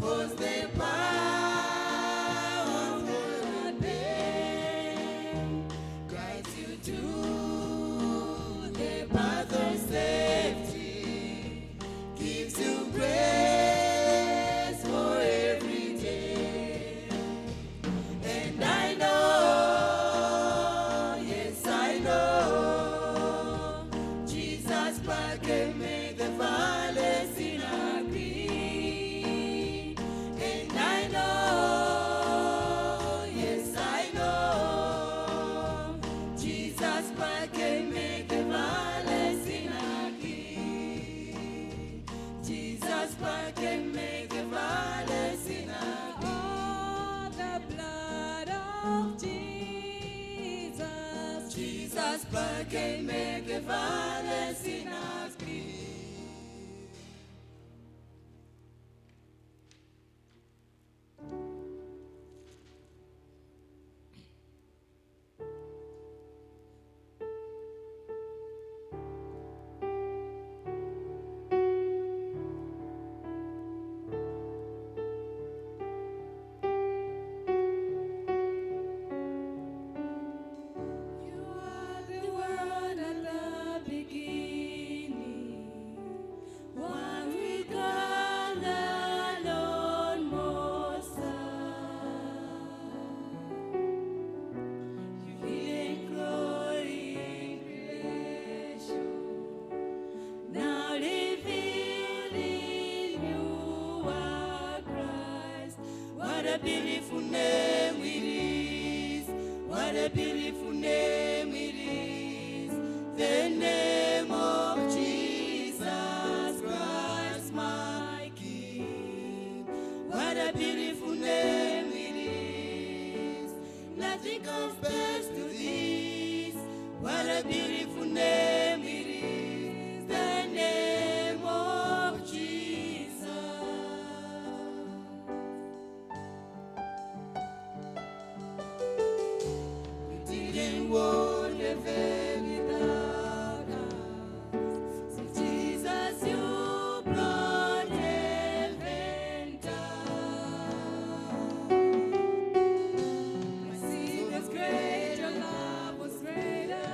Was the power for the pain guides you to the path of safety, gives you grace for every day. And I know, yes, I know, Jesus blood can make the valley sinner green. And I know, yes, I know, Jesus blood can make the valley sinner green. Jesus blood can make the valley sinner green. Oh, the blood of Jesus. Jesus blood can make the valley sinners clean. You are the Word at the beginning, one with God the Lord Most High. You hidden glory in creation, now revealed in you are Christ. What a beautiful name it is. What a beautiful name it is. The name of Jesus Christ, my King. What a beautiful name it is. Nothing compares to this. What a beautiful name it is. The name of Jesus. You didn't want heaven without us. So Jesus, you brought heaven down. My sin was great, your love was greater.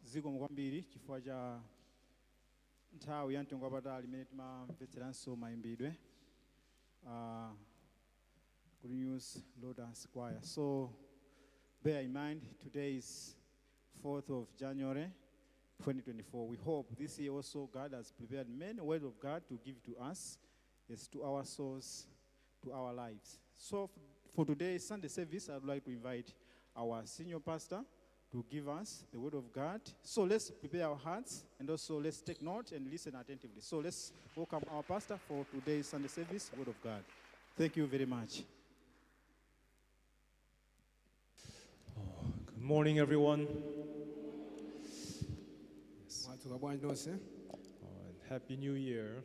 Zikomo kwambiri chifukwa cha nthawi ya mtengo wapatali imene timamvetseranso mayimbidwe, Good News Lotus Choir. So bear in mind, today is 4th of January 2024. We hope this year also God has prepared many words of God to give to us, yes, to our souls, to our lives. So for today's Sunday service, I'd like to invite our senior pastor to give us the word of God. So let's prepare our hearts and also let's take note and listen attentively. So let's welcome our pastor for today's Sunday service, word of God. Thank you very much. Good morning, everyone. Mwadzuka bwanji nonse? And Happy New Year.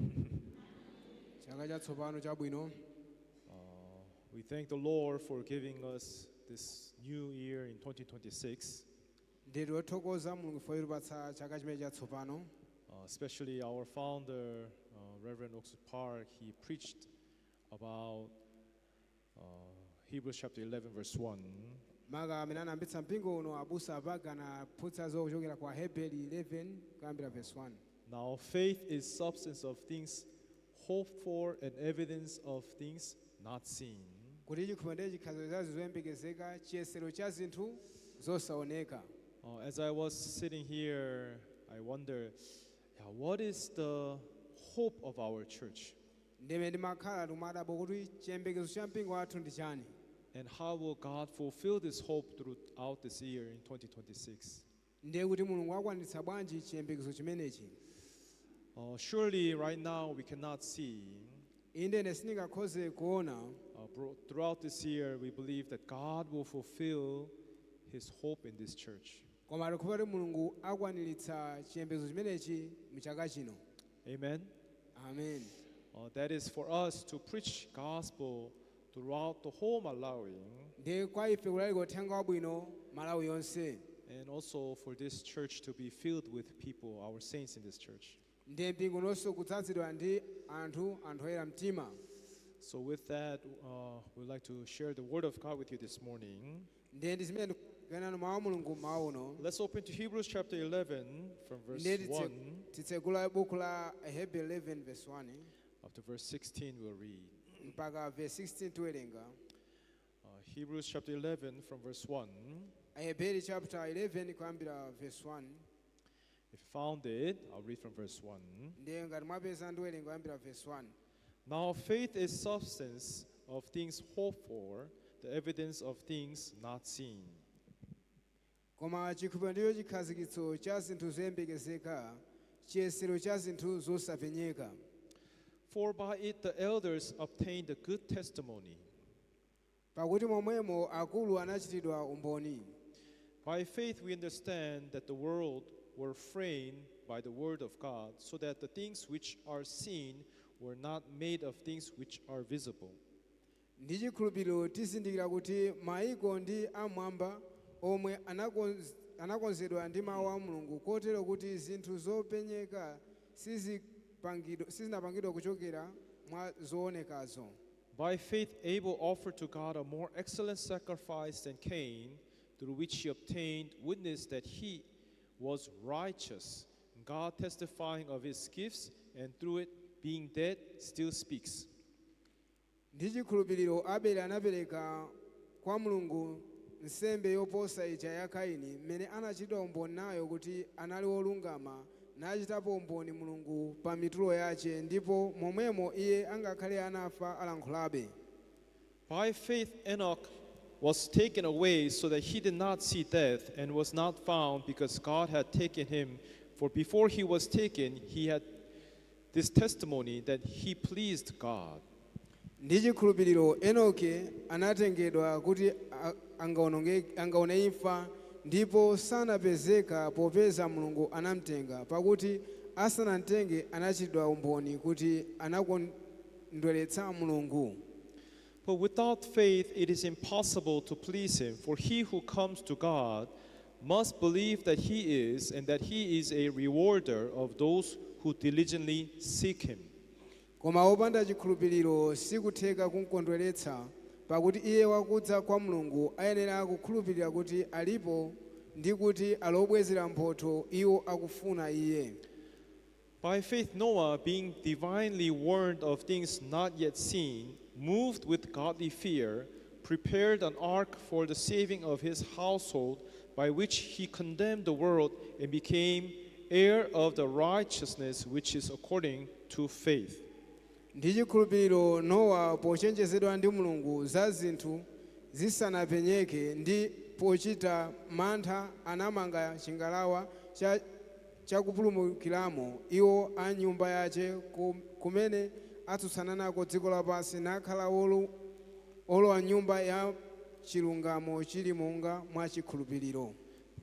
Chaka chatsopano chabwino. We thank the Lord for giving us this new year in 2026, Ndiye tothokoza Mulungu chifukwa chotipatsa chaka chimene chatsopano. Especially our founder, Reverend Ock Soo Park. He preached about Hebrews chapter 11, verse 1. Maka amene anayambitsa mpingo uno, abusa a Park, anaphunzitsa zokuchokera kwa Hebeli 11 kuyambira verse 1. Now, faith is substance of things hoped for and evidence of things not seen. Kuti chikhulupiriro ndiye chikhazikitso cha zinthu zoyembekezeka, chiyesero cha zinthu zosaoneka. As I was sitting here, I wonder, yeah, what is the hope of our church? Ndime ndimakhala ndikumadabwa kuti chiyembekezo cha mpingo wathu ndi chani? And how will God fulfill this hope throughout this year in 2026? Ndiye kuti Mulungu akwanitsa bwanji chiyembekezo chimenechi? Surely, right now, we cannot see. Inde, ine sindingakhoze kuona. Throughout this year, we believe that God will fulfill his hope in this church. Koma tikukhulupirira kuti Mulungu akwaniritsa chiyembekezo chimenechi mchaka chino. Amen. Amen. That is for us to preach gospel throughout the whole Malawi Ndiye kwa ife kulalika uthenga wabwino Malawi yonse and also for this church to be filled with people, our saints in this church. Ndiye mpingo nonso kudzazidwa ndi anthu, anthu oyera mtima. So with that, we'd like to share the word of God with you this morning. Ndiye ndi zimene ndikugawana mawu a Mulungu mmawa uno. Let's open to Hebrews chapter 11 from verse Ndiye 1 titsegula buku la Hebrew 11 verse 1 up to verse 16, we'll read. Mpaka verse 16 tiwerenga. Hebrews chapter 11 from verse 1. Aheberi chapter 11 kuyambira verse 1. If you found it, I'll read from verse 1. Ndiye ngati mwapeza, ndiwerenga kuyambira verse 1. Now, faith is substance of things hoped for, the evidence of things not seen. Koma chikhulupiriro ndicho chikhazikitso cha zinthu zoyembekezeka, chiyesero cha zinthu zosapenyeka. For by it the elders obtained a good testimony. Pakuti momwemo akulu anachitidwa umboni. By faith we understand that the world were framed by the word of God, so that the things which are seen were not made of things which are visible. Ndi chikhulupiriro tizindikira kuti maiko ndi amwamba omwe anakonzedwa ndi mawu a Mulungu, kotero kuti zinthu zopenyeka sizinapangidwa kuchokera mwa zoonekazo. By faith Abel offered to God a more excellent sacrifice than Cain, through which he obtained witness that he was righteous, God testifying of his gifts, and through it, being dead, still speaks. Ndi chikhulupiriro Abele anapereka kwa Mulungu nsembe yoposa ija ya Kaini, mmene anachitidwa umboni nayo kuti anali wolungama, nachitapo umboni Mulungu pa mitulo yace, ndipo momwemo iye angakhale anafa alankhulabe. By faith, Enoch was taken away so that he did not see death and was not found because God had taken him. For before he was taken, he had this testimony that he pleased God. Ndi chikhulupiriro Enoke anatengedwa kuti angaone imfa, ndipo sanapezeka popeza Mulungu anamtenga, pakuti asanamtenge anachitidwa umboni kuti anakondweretsa Mulungu. But without faith, it is impossible to please him. For he who comes to God must believe that he is, and that he is a rewarder of those who diligently seek him. Koma wopanda chikhulupiriro sikutheka kumkondweretsa, pakuti iye wakudza kwa Mulungu ayenera kukhulupirira kuti alipo. Ndi kuti ali wobwezera mphotho iwo akufuna iye. By faith, Noah, being divinely warned of things not yet seen, moved with godly fear, prepared an ark for the saving of his household, by which he condemned the world and became heir of the righteousness which is according to faith. Ndi chikhulupiriro Nowa, pochenjezedwa ndi Mulungu za zinthu zisanapenyeke, ndi pochita mantha, anamanga chingalawa cha chakupulumukiramo iwo a nyumba yace, kumene atsutsana nako dziko lapansi, nakhala olowa nyumba ya chilungamo chili monga mwa chikhulupiriro.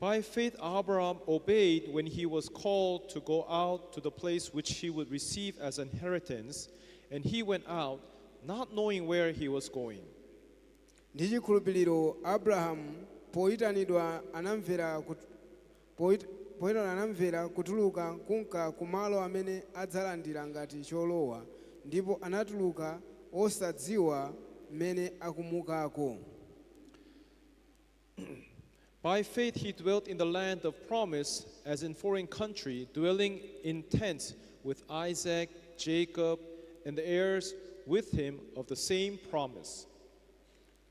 By faith, Abraham obeyed when he was called to go out to the place which he would receive as an inheritance, and he went out, not knowing where he was going. Ndi chikhulupiriro Abrahamu poyitanidwa anamvera poyitanidwa anamvera kutuluka kunka kumalo amene adzalandira ngati cholowa, ndipo anatuluka osadziwa mmene akumukako. By faith, he dwelt in the land of promise as in foreign country, dwelling in tents with Isaac, Jacob, and the heirs with him of the same promise.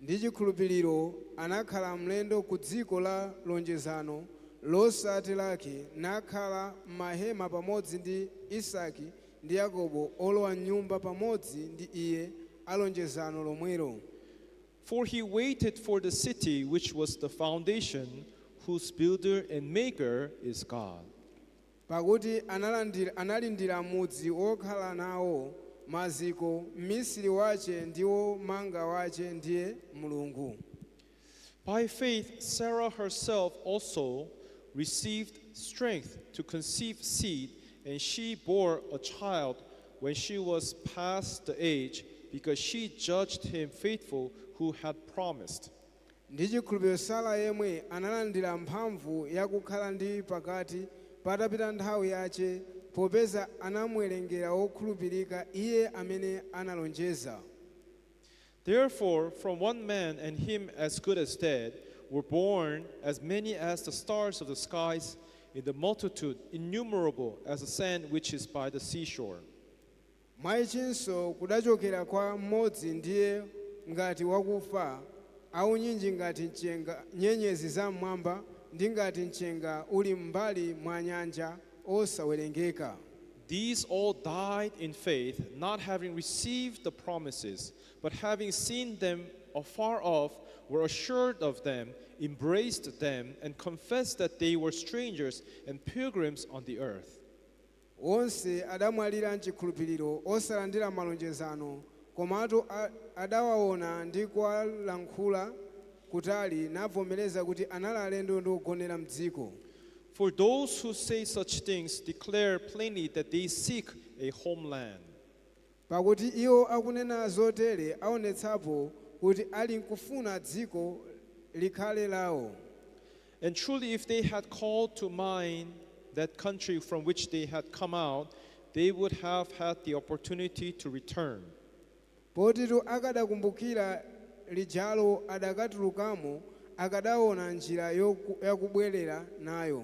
Ndi chikhulupiriro anakhala mlendo ku dziko la lonjezano losati lake, nakhala m'mahema pamodzi ndi Isaki ndi Yakobo, olowa nyumba pamodzi ndi iye alonjezano lomwelo. For he waited for the city which was the foundation, whose builder and maker is God. Pakuti analindira mudzi wokhala nawo maziko, mmisiri wace ndi womanga wace ndiye Mulungu. By faith, Sarah herself also received strength to conceive seed, and she bore a child when she was past the age, because she judged him faithful who had promised. Ndi chikhulupiriro Sara yemwe analandira mphamvu yakukhala ndi pakati patapita nthawi yace, popeza anamuwerengera wokhulupirika iye amene analonjeza. Therefore, from one man, and him as good as dead, were born as many as the stars of the skies, in the multitude innumerable as the sand which is by the seashore. Mwa ichinso kudachokera kwa mmodzi, ndiye ngati wakufa, aunyinji ngati mchenga nyenyezi zam'mwamba, ndi ngati mchenga uli m'mbali mwa nyanja, osawerengeka. These all died in faith, not having received the promises, but having seen them afar off, were assured of them, embraced them, and confessed that they were strangers and pilgrims on the earth. Onse adamwalira mchikhulupiriro, osalandira malonjezano, komatu adawaona ndi kuwalankhula kutali, navomereza kuti anali alendo ndi ogonera mdziko. For those who say such things declare plainly that they seek a homeland. Pakuti iwo akunena zotere aonetsapo kuti ali nkufuna dziko likhale lawo. And truly, if they had called to mind that country from which they had come out, they would have had the opportunity to return. Potitu akadakumbukira lijalo adakatulukamo, akadaona njira yakubwerera nayo.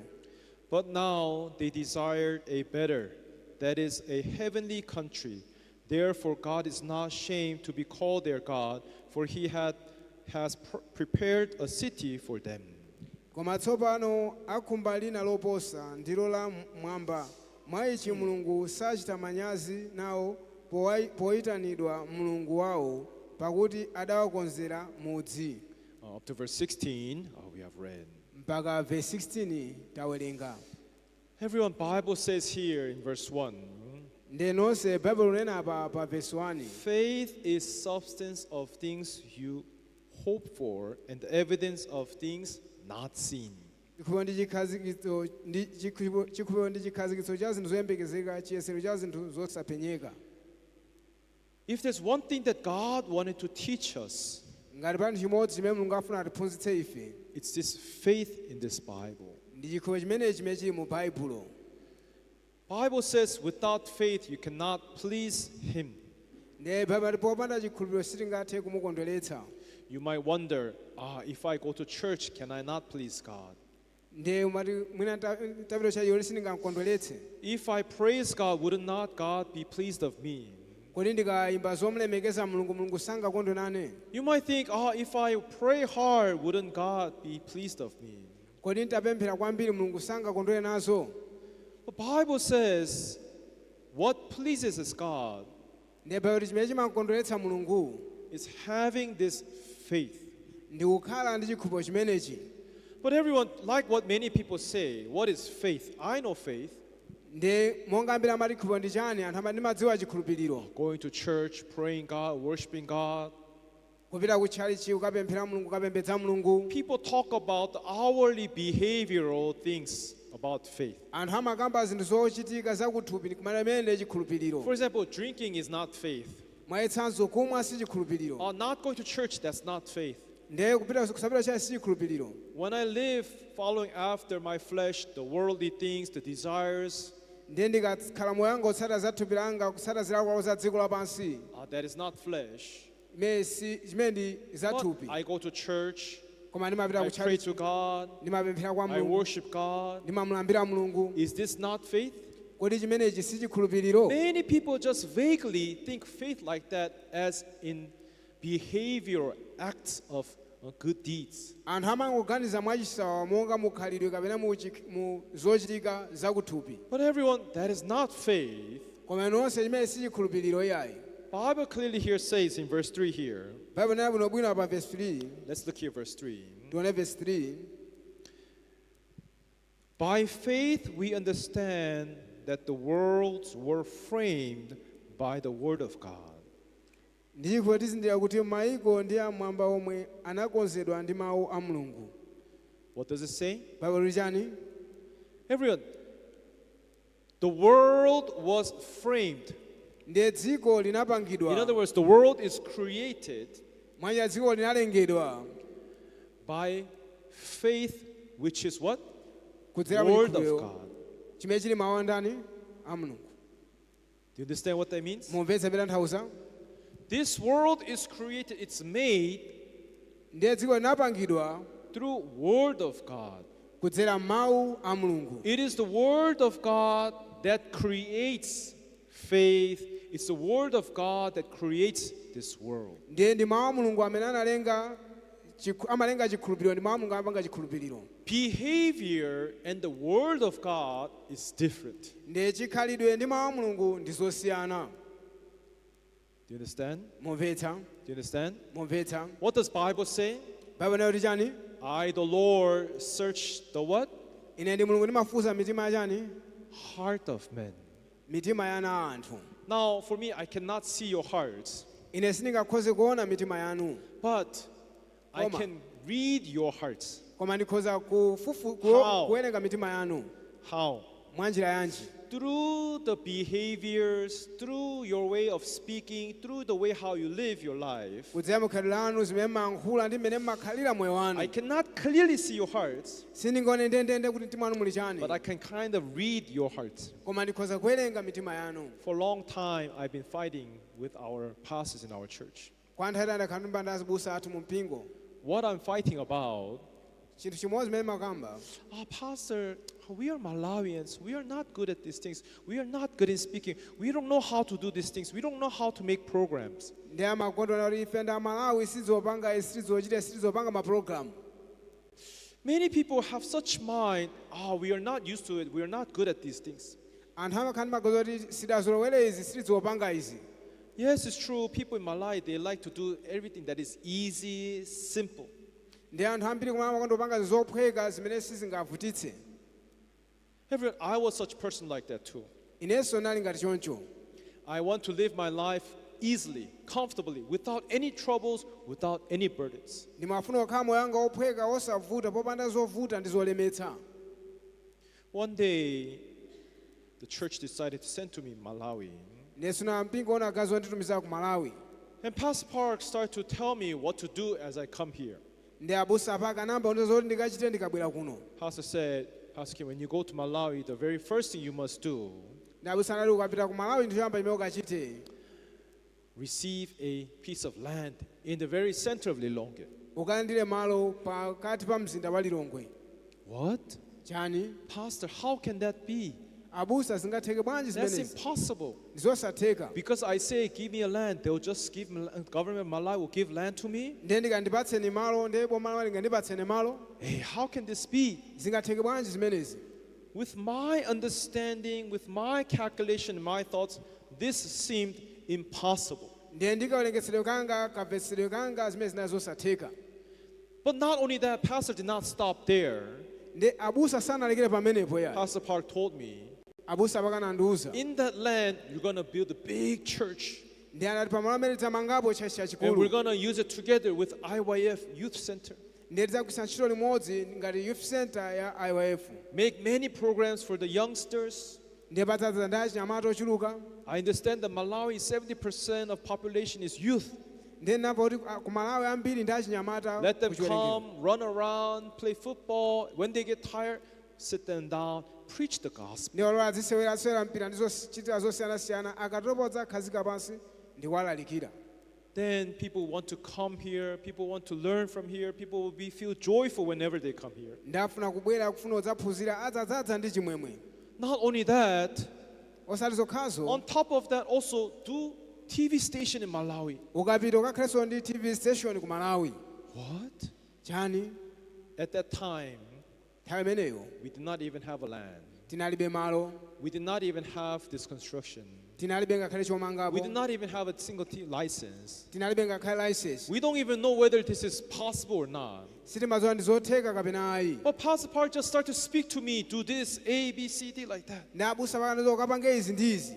But now they desired a better, that is, a heavenly country. Therefore, God is not ashamed to be called their God, for he has prepared a city for them. Koma tsopano akhumba lina loposa, ndilo la mwamba. Mwa ichi Mulungu sachita manyazi nawo poyitanidwa Mulungu wawo, pakuti adawakonzera mudzi. Up to verse 16, we have read. Mpaka verse 16 tawerenga. Everyone, Bible says here in verse 1, Nde nonse, Baibulo linena apa pa verse 1, faith is substance of things you hope for and the evidence of things not seen. Chikhulupiriro ndi chikhazikitso cha zinthu zoyembekezeka, chiyesero cha zinthu zosapenyeka. If there's one thing that God wanted to teach us, Ngati pali chimodzi chimene Mulungu afuna atiphunzitse ife, it's this faith in this Bible. Ndi chikhulupiriro chimenechi chimene chili mu Baibulo. Bible says without faith you cannot please him. Ndiye Baibulo popanda chikhulupiriro sitingathe kumukondweretsa. You might wonder, ah, if I go to church, can I not please God? Ndiye umati mwina ntapita tchalitchi sindingamkondweretse. If I praise God, would not God be pleased of me? Kodi ndikayimba zomulemekeza Mulungu, Mulungu sangakondwe nane? You might think, oh, if I pray hard, wouldn't God be pleased of me? Kodi ntapemphera kwambiri Mulungu sangakondwere nazo? The Bible says, what pleases is God Ndiye Baibulo chimene chimakondweretsa Mulungu is having this faith. Ndi kukhala ndi chikhulupiriro chimenechi. But everyone, like what many people say, what is faith? I know faith. Ndiye monga ambiri amati chikhulupiriro ndi chani, anthu amati ndimadziwa chikhulupiriro. Going to church, praying God, worshiping God. Kupita ku tchalitchi kukapemphera Mulungu, kukapembedza Mulungu. People talk about the hourly behavioral things about faith. Anthu amakamba zinthu zochitika zakuthupi kumene amene chikhulupiriro. For example, drinking is not faith. Mwachitsanzo kumwa si chikhulupiriro. Not going to church, that's not faith. Ndiye kupita kusapita tchalitchi si chikhulupiriro. When I live following after my flesh, the worldly things, the desires, Ndiye ndikakhala moyo wanga kutsata za thupi langa, kutsata zilakolako za dziko lapansi, that is not flesh. Imene si chimene ndi za But thupi. I go to church, Koma ndimapita I ku pray tchalitchi, to God, ndimapemphera kwa I Mulungu, worship God. ndimamulambira Mulungu. Is this not faith? Kodi chimenechi si chikhulupiriro? Many people just vaguely think faith like that as in behavioral acts of good deeds. Anthu amangoganiza mwachisawawa monga mukhalidwe kapena mu zochitika zakuthupi. But everyone, that is not faith. Koma nonse chimene si chikhulupiriro iyayi. Bible clearly here says in verse 3 here. Baibulo nena bwinobwino pa verse 3. Let's look here, verse 3. Tione verse 3. By faith we understand that the worlds were framed by the word of God. Ndi chikhulupiriro tizindikira kuti maiko ndi amwamba omwe anakonzedwa ndi mawu a Mulungu. What does it say? Baibulo chani? Everyone, the world was framed. Ndiye dziko In other linapangidwa. words, the world is created Mwanja dziko linalengedwa by faith, which is what? Kudzera mu Word of chikhulupiriro God. chimene chili mawu a ndani? A Mulungu. Do you understand what that means? Mumvetsa tanthauza? This world is created, it's made Ndiye dziko linapangidwa through word of God. Kudzera mawu a Mulungu. It is the word of God that creates faith. It's the word of God that creates this world. Ndiye ndi mawu a Mulungu amene analenga amalenga chikhulupiriro, ndi mawu a Mulungu amapanga chikhulupiriro. Behavior and the word of God is different. Ndiye chikhalidwe ndi mawu a Mulungu ndi zosiyana. Do you understand? Mumvetsa? Do you understand? Mumvetsa? What does Bible say? Baibulo nayo chani? I, the Lord, search the what? Ine ndi Mulungu ndimafufuza mitima ya chani? Heart of men. Mitima ya ana a anthu. Now, for me, I cannot see your hearts, Ine sindingakhoze kuona mitima yanu, but I Koma. Can read your hearts. Koma ndikhoza How? kuwerenga mitima yanu. How? Mwa njira yanji? Through the behaviors, through your way of speaking, through the way how you live your life. Kudzera mukhalidwe lanu, zimene mmayankhula ndi mmene mmakhalira moyo I wanu. Cannot clearly see your hearts, Sindingaone ndendende kuti mtima wanu muli chani, but I can kind of read your hearts. Koma ndikhoza kuwerenga mitima yanu. For a long time, I've been fighting with our pastors in our church. Kwa nthawi ndakhala ndikulimbana ndi azibusa athu mu mpingo. What I'm fighting about, Chinthu chimodzi chimene makamba, oh, Pastor, we are Malawians. We are not good at these things. We are not good in speaking. We don't know how to do these things. We don't know how to make programs. Ndi amakondwana kuti ife ndi Amalawi sizopanga izi, sizochita sizopanga mapulogalamu. Many people have such mind, oh, we are not used to it. We are not good at these things. Anthu amakhala ndi maganizo kuti sidazolowere izi, sizopanga izi. Yes, it's true. People in Malawi, they like to do everything that is easy, simple. Ndi anthu ambiri kumene amakonda kupanga zophweka zimene sizingavutitse. Everyone, I was such person like that too. Inenso nali ngati choncho. I want to live my life easily, comfortably, without any troubles, without any burdens. Ndimafuna kukhala moyo wanga wophweka wosavuta popanda zovuta ndi zolemetsa. One day, the church decided to send to me Malawi. Ndiye na mpingo unaganiza kunditumiza ku Malawi. And Pastor Park started to tell me what to do as I come here. Ndi abusa Park anayamba kundiuza zoti ndikachite ndikabwera kuno. Pastor said, Pastor Kim, when you go to Malawi, the very first thing you must do, Ndi abusa anati ukapita ku Malawi ndi choyamba chimene ukachite, receive a piece of land in the very center of Lilongwe. Ukalandire malo pakati pa mzinda wa Lilongwe. What? Chani? Pastor, how can that be? Abusa, zingatheke bwanji That's zimenezi? Impossible. Ndizosatheka. Because I say, give me a land, they'll just give me, government of Malawi will give land to me. Ndiye ndikandipatseni malo, ndiye boma lingandipatseni malo. Hey, how can this be? Zingatheke bwanji zimenezi? With my understanding, with my calculation, my thoughts, this seemed impossible. Ndiye ndikawerengetsedwe kanga, kamvetsedwe kanga, zimene zinali zosatheka. But not only that, Pastor did not stop there. Ndi abusa sanalekere pamenepo ya. Pastor Park told me, Abusa pakanandiuza, in that land, you're going to build a big church. Ndi anati pamalo amene tidzamangapo tchalitchi And we're chachikulu, going to use it together with IYF Youth Center. Ndiye tidzagwiritsa ntchito limodzi ngati youth center ya IYF. Make many programs for the youngsters. Ndiye padzadza ndi achinyamata ochuluka. I understand that Malawi, 70% of population is youth. Ndiye ndinamva kuti ah, ku Malawi ambiri ndi achinyamata Let them kuchiwerengero. come, run around, play football. When they get tired, sit them down, preach the gospel. Ndi olola azisewera, asewera mpira ndi zochitira zosiyanasiyana, akatopa adzakhazika pansi ndi kuwalalikira. Then people want to come here, people want to learn from here, people will be feel joyful whenever they come here. Ndafuna kubwera kufuna kudzaphunzira, adzadzadza ndi chimwemwe. Not only that, Osati zokhazo, on top of that, also do TV station in Malawi. Ukapita ukakhalenso ndi TV station ku Malawi. What? Chani? At that time, Nthawi imeneyo, we did not even have a land. Tinalibe malo. We did not even have this construction. Tinalibe ngakhale chomangapo. We did not even have a single license. Tinalibe ngakhale license. We don't even know whether this is possible or not. Sitimadziwa ndi zotheka kapena ayi. But Pastor Park just started to speak to me, do this, A, B, C, D, like that. Ndi abusa pakandiza ukapange izi ndi izi.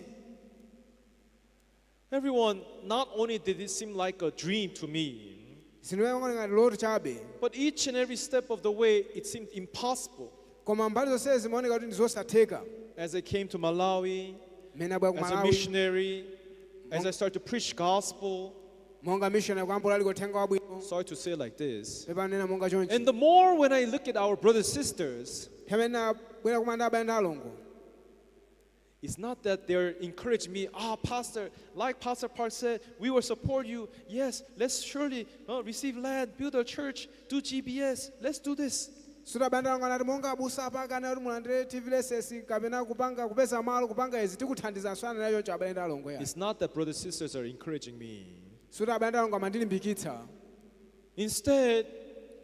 Everyone, not only did it seem like a dream to me, Zinaoneka ngati loto chabe, but each and every step of the way, it seemed impossible. Koma mbali zonse zimaoneka kuti ndi zosatheka. As I came to Malawi, Mmene abwera ku as a Malawi, missionary, as I started to preach gospel, monga missionary kuyamba kulalika uthenga wabwino, sorry to say like this. Pepanena monga chonchi. And the more when I look at our brothers and sisters, Pamene abwera kumanda abale ndi alongo, it's not that they're encouraging me, Pastor, like Pastor Park said, we will support you. Yes, let's surely receive land, build a church, do GBS. Let's do this. Suti abale ndi alongo anati monga abusa apakana kuti mulandire TV license kapena kupanga kupeza malo kupanga izi tikuthandizanso anena choncho abale ndi alongo ya. It's not that brothers and sisters are encouraging me. Suti abale ndi alongo amandilimbikitsa. Instead,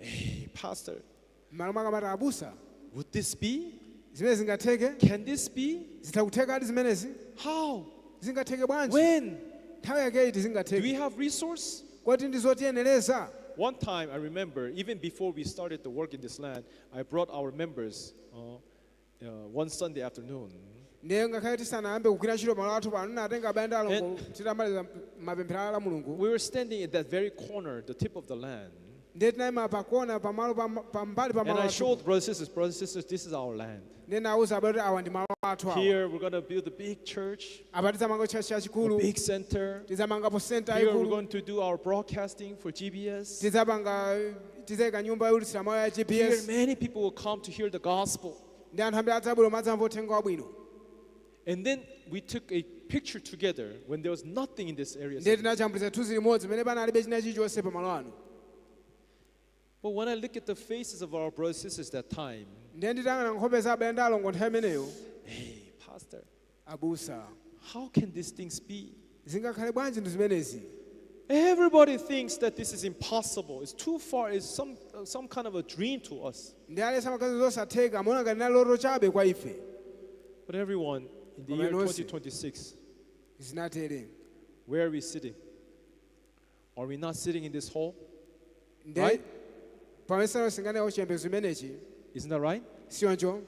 hey, Pastor, M'malo mwake amati abusa, would this be? Zimene zingatheke? Can this be? Zitha kuthekadi zimenezi? How? Zingatheke bwanji? When? Nthawi yake iti Do we zingatheke? have resource? Kodi ndi zotiyenereza? One time, I remember, even before we started the work in this land, I brought our members one Sunday afternoon. Ndiye ngakhale tisanayambe kugwira ntchito malo athu pano, natenga abale ndi alongo titamaliza mapemphero a Mulungu. We were standing at that very corner, the tip of the land. Ndiye tinayima pakona pamalo pambali pa And malo I athu. showed brothers and sisters, this is our land. Ndiye nawuza abale kuti awa ndi malo athu awa. Here, we're going to build a big church, Apa tidzamanga tchalitchi a chachikulu, big center. tidzamangapo center Here, we're yayikulu, going to do our broadcasting for GBS. tidzapanga tidzayika nyumba yolutsira mawu ya Here, GBS. many people will come to hear the gospel. Ndi anthu ambiri adzabwera madzamva uthenga wabwino. And then we took a picture together when there was nothing in this area. Ndiye tinajambulitsa thunzi limodzi pamene panalibe china chilichonse pamalo ano. But when I look at the faces of our brothers and sisters that time, Ndiye nditayang'ana nkhope za abale ndi alongo nthawi imeneyo, hey, Pastor, abusa, how can these things be? Zingakhale bwanji ndi zimenezi? Everybody thinks that this is impossible. It's too far. It's some kind of a dream to us. Ndi aliyense amaganiza zosatheka, amaona ngati nali loto chabe kwa ife. But everyone, in the year Koma nonse, 2026, zinatere, where are we sitting? Are we not sitting in this hall? Ndi Right? pamene sanasinganewo chiyembekezo chimenechi. Isn't that right? Siyoncho?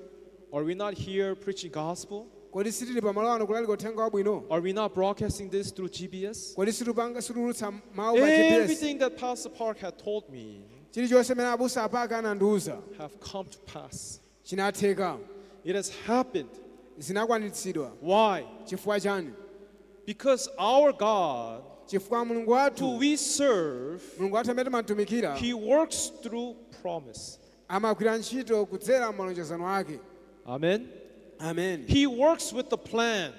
Are we not here preaching gospel? Kodi sitili pamalo ano kulalika uthenga wabwino? Are we not broadcasting this through GBS? Kodi situpanga situlutsa mawu pa GPS? Everything that Pastor Park had told me Chilichonse mene abusa apaka anandiuza have come to pass. Chinatheka. It has happened. Zinakwanitsidwa. Why? Chifukwa chani? Because our God, Chifukwa Mulungu who wathu, we serve, Mulungu wathu amene timamutumikira, He works through promise. Amagwira ntchito kudzera malonjezano ake. Amen. Amen. He works with the plan.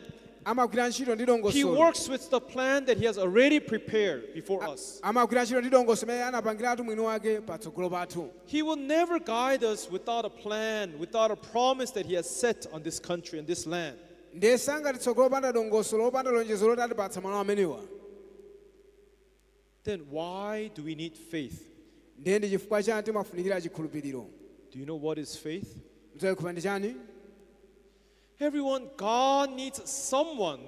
Amagwira ntchito ndi He dongosolo. works with the plan that He has already prepared before us. Amagwira ntchito ndi dongosolo imene anapangiratu mwini wake patsogolo pathu. He will never guide us without a plan, without a promise that He has set on this country and this land. Ndiye sangatitsogolo opanda dongosolo opanda lonjezo loti atipatsa malo amenewa. Then why do we need faith? Ndiye ndi chifukwa chani timafunikira chikhulupiriro? Do you know what is faith? Mzoyikhulupirira ndi chani? Everyone, God needs someone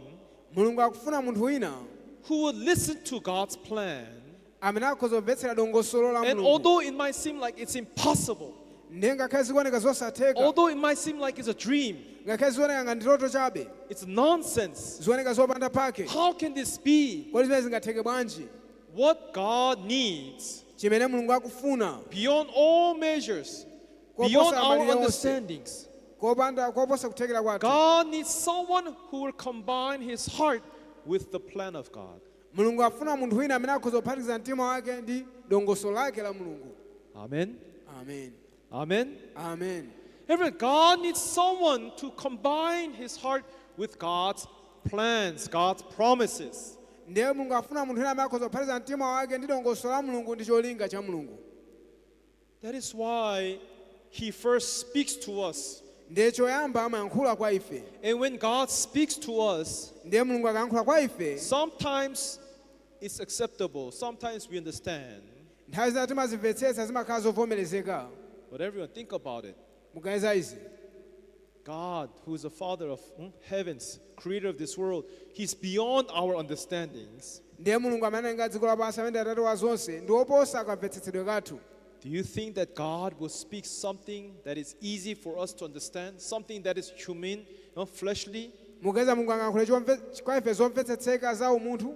Mulungu akufuna munthu wina who will listen to God's plan. Amene akhoza kumvetsera dongosolo la And Mulungu. although it might seem like it's impossible, Ndiye ngakhale zikuoneka zosatheka, although it might seem like it's a dream, ngakhale zikuoneka ngati ndiloto chabe, it's nonsense. Zikuoneka zopanda pake, How can this be? Kodi zimene zingatheke bwanji? What God needs, Chimene Mulungu akufuna, beyond all measures, Koposa beyond our malire onse. Understandings, Kopanda koposa kuthekera kwathu, God needs someone who will combine his heart with the plan of God. Mulungu afuna munthu wina amene akhoza kuphatikiza mtima wake ndi dongosolo lake la Mulungu. Amen. Amen. Amen. Amen. Everyone, God needs someone to combine his heart with God's plans, God's promises. Ndiye Mulungu afuna munthu wina amene akhoza kuphatikiza mtima wake ndi dongosolo la Mulungu ndi cholinga cha Mulungu. That is why he first speaks to us. Ndiye choyamba amayankhula kwa ife. And when God speaks to us, Ndiye Mulungu akayankhula kwa ife, sometimes it's acceptable, sometimes we understand. Nthawi zina timazimvetsetsa zimakhala zovomerezeka. But everyone, think about it. Muganiza izi. God, who is the Father of heavens, creator of this world, he's beyond our understandings. Ndiye Mulungu amene analenga dziko lapansi amene ndi atate wa zonse ndi woposa kamvetsetsedwe kathu. Do you think that God will speak something that is easy for us to understand, something that is human, fleshly? Muganiza Mulungu angayankhule kwa ife zomvetsetseka za umunthu?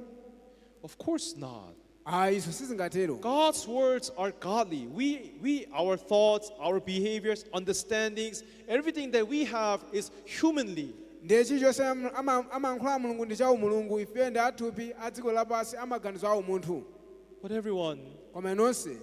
Of course not. Ayi, izo sizingatero. God's words are godly. Our thoughts, our behaviors, understandings, everything that we have is humanly. Ndiye chilichonse amayankhula Mulungu ndi cha umulungu ife ndi athupi a dziko lapansi amaganizo a umunthu. But everyone, Koma inonse,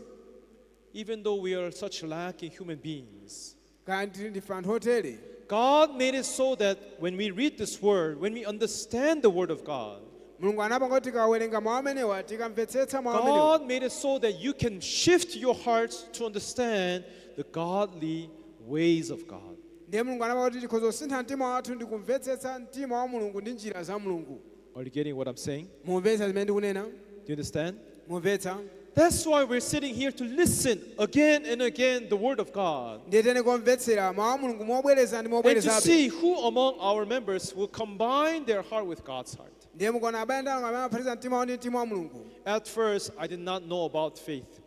even though we are such lacking human beings, kaya ndife anthu otere, God made it so that when we read this word, when we understand the word of God, Mulungu anapanga kuti tikawerenga mawu amenewa tikamvetsetsa mawu amenewa, God made it so that you can shift your hearts to understand the godly ways of God. Ndiye Mulungu anapanga kuti tikhoza kusintha mtima wathu ndi kumvetsetsa mtima wa Mulungu ndi njira za Mulungu. Are you getting what I'm saying? Mumvetsa zimene ndikunena? Do you understand? Mumvetsa? That's why we're sitting here to listen again and again the word of God. Ndiye tene kumvetsera mawu a Mulungu mobwereza ndi And to mobwerezabe. see who among our members will combine their heart with God's heart. Ndiye mukuona abale ndi alongo amene amaphatikiza mtima wawo ndi mtima wa Mulungu. At first, I did not know about faith.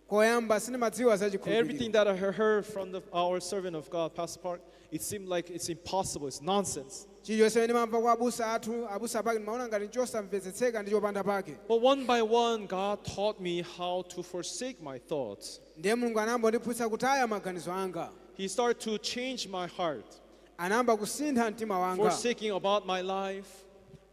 Koyamba sindimadziwa za Everything chikhulupiriro. that I heard from our servant of God, Pastor Park, it seemed like it's impossible, it's nonsense. Chilichonse ndimamva kwa abusa athu abusa pake ndimaona ngati nchosamvetsetseka ndi chopanda pake. But one by one, God taught me how to forsake my thoughts. Ndiye Mulungu anayamba kundiphunzitsa kutaya maganizo anga. He started to change my heart, Anayamba kusintha mtima wanga, forsaking about my life,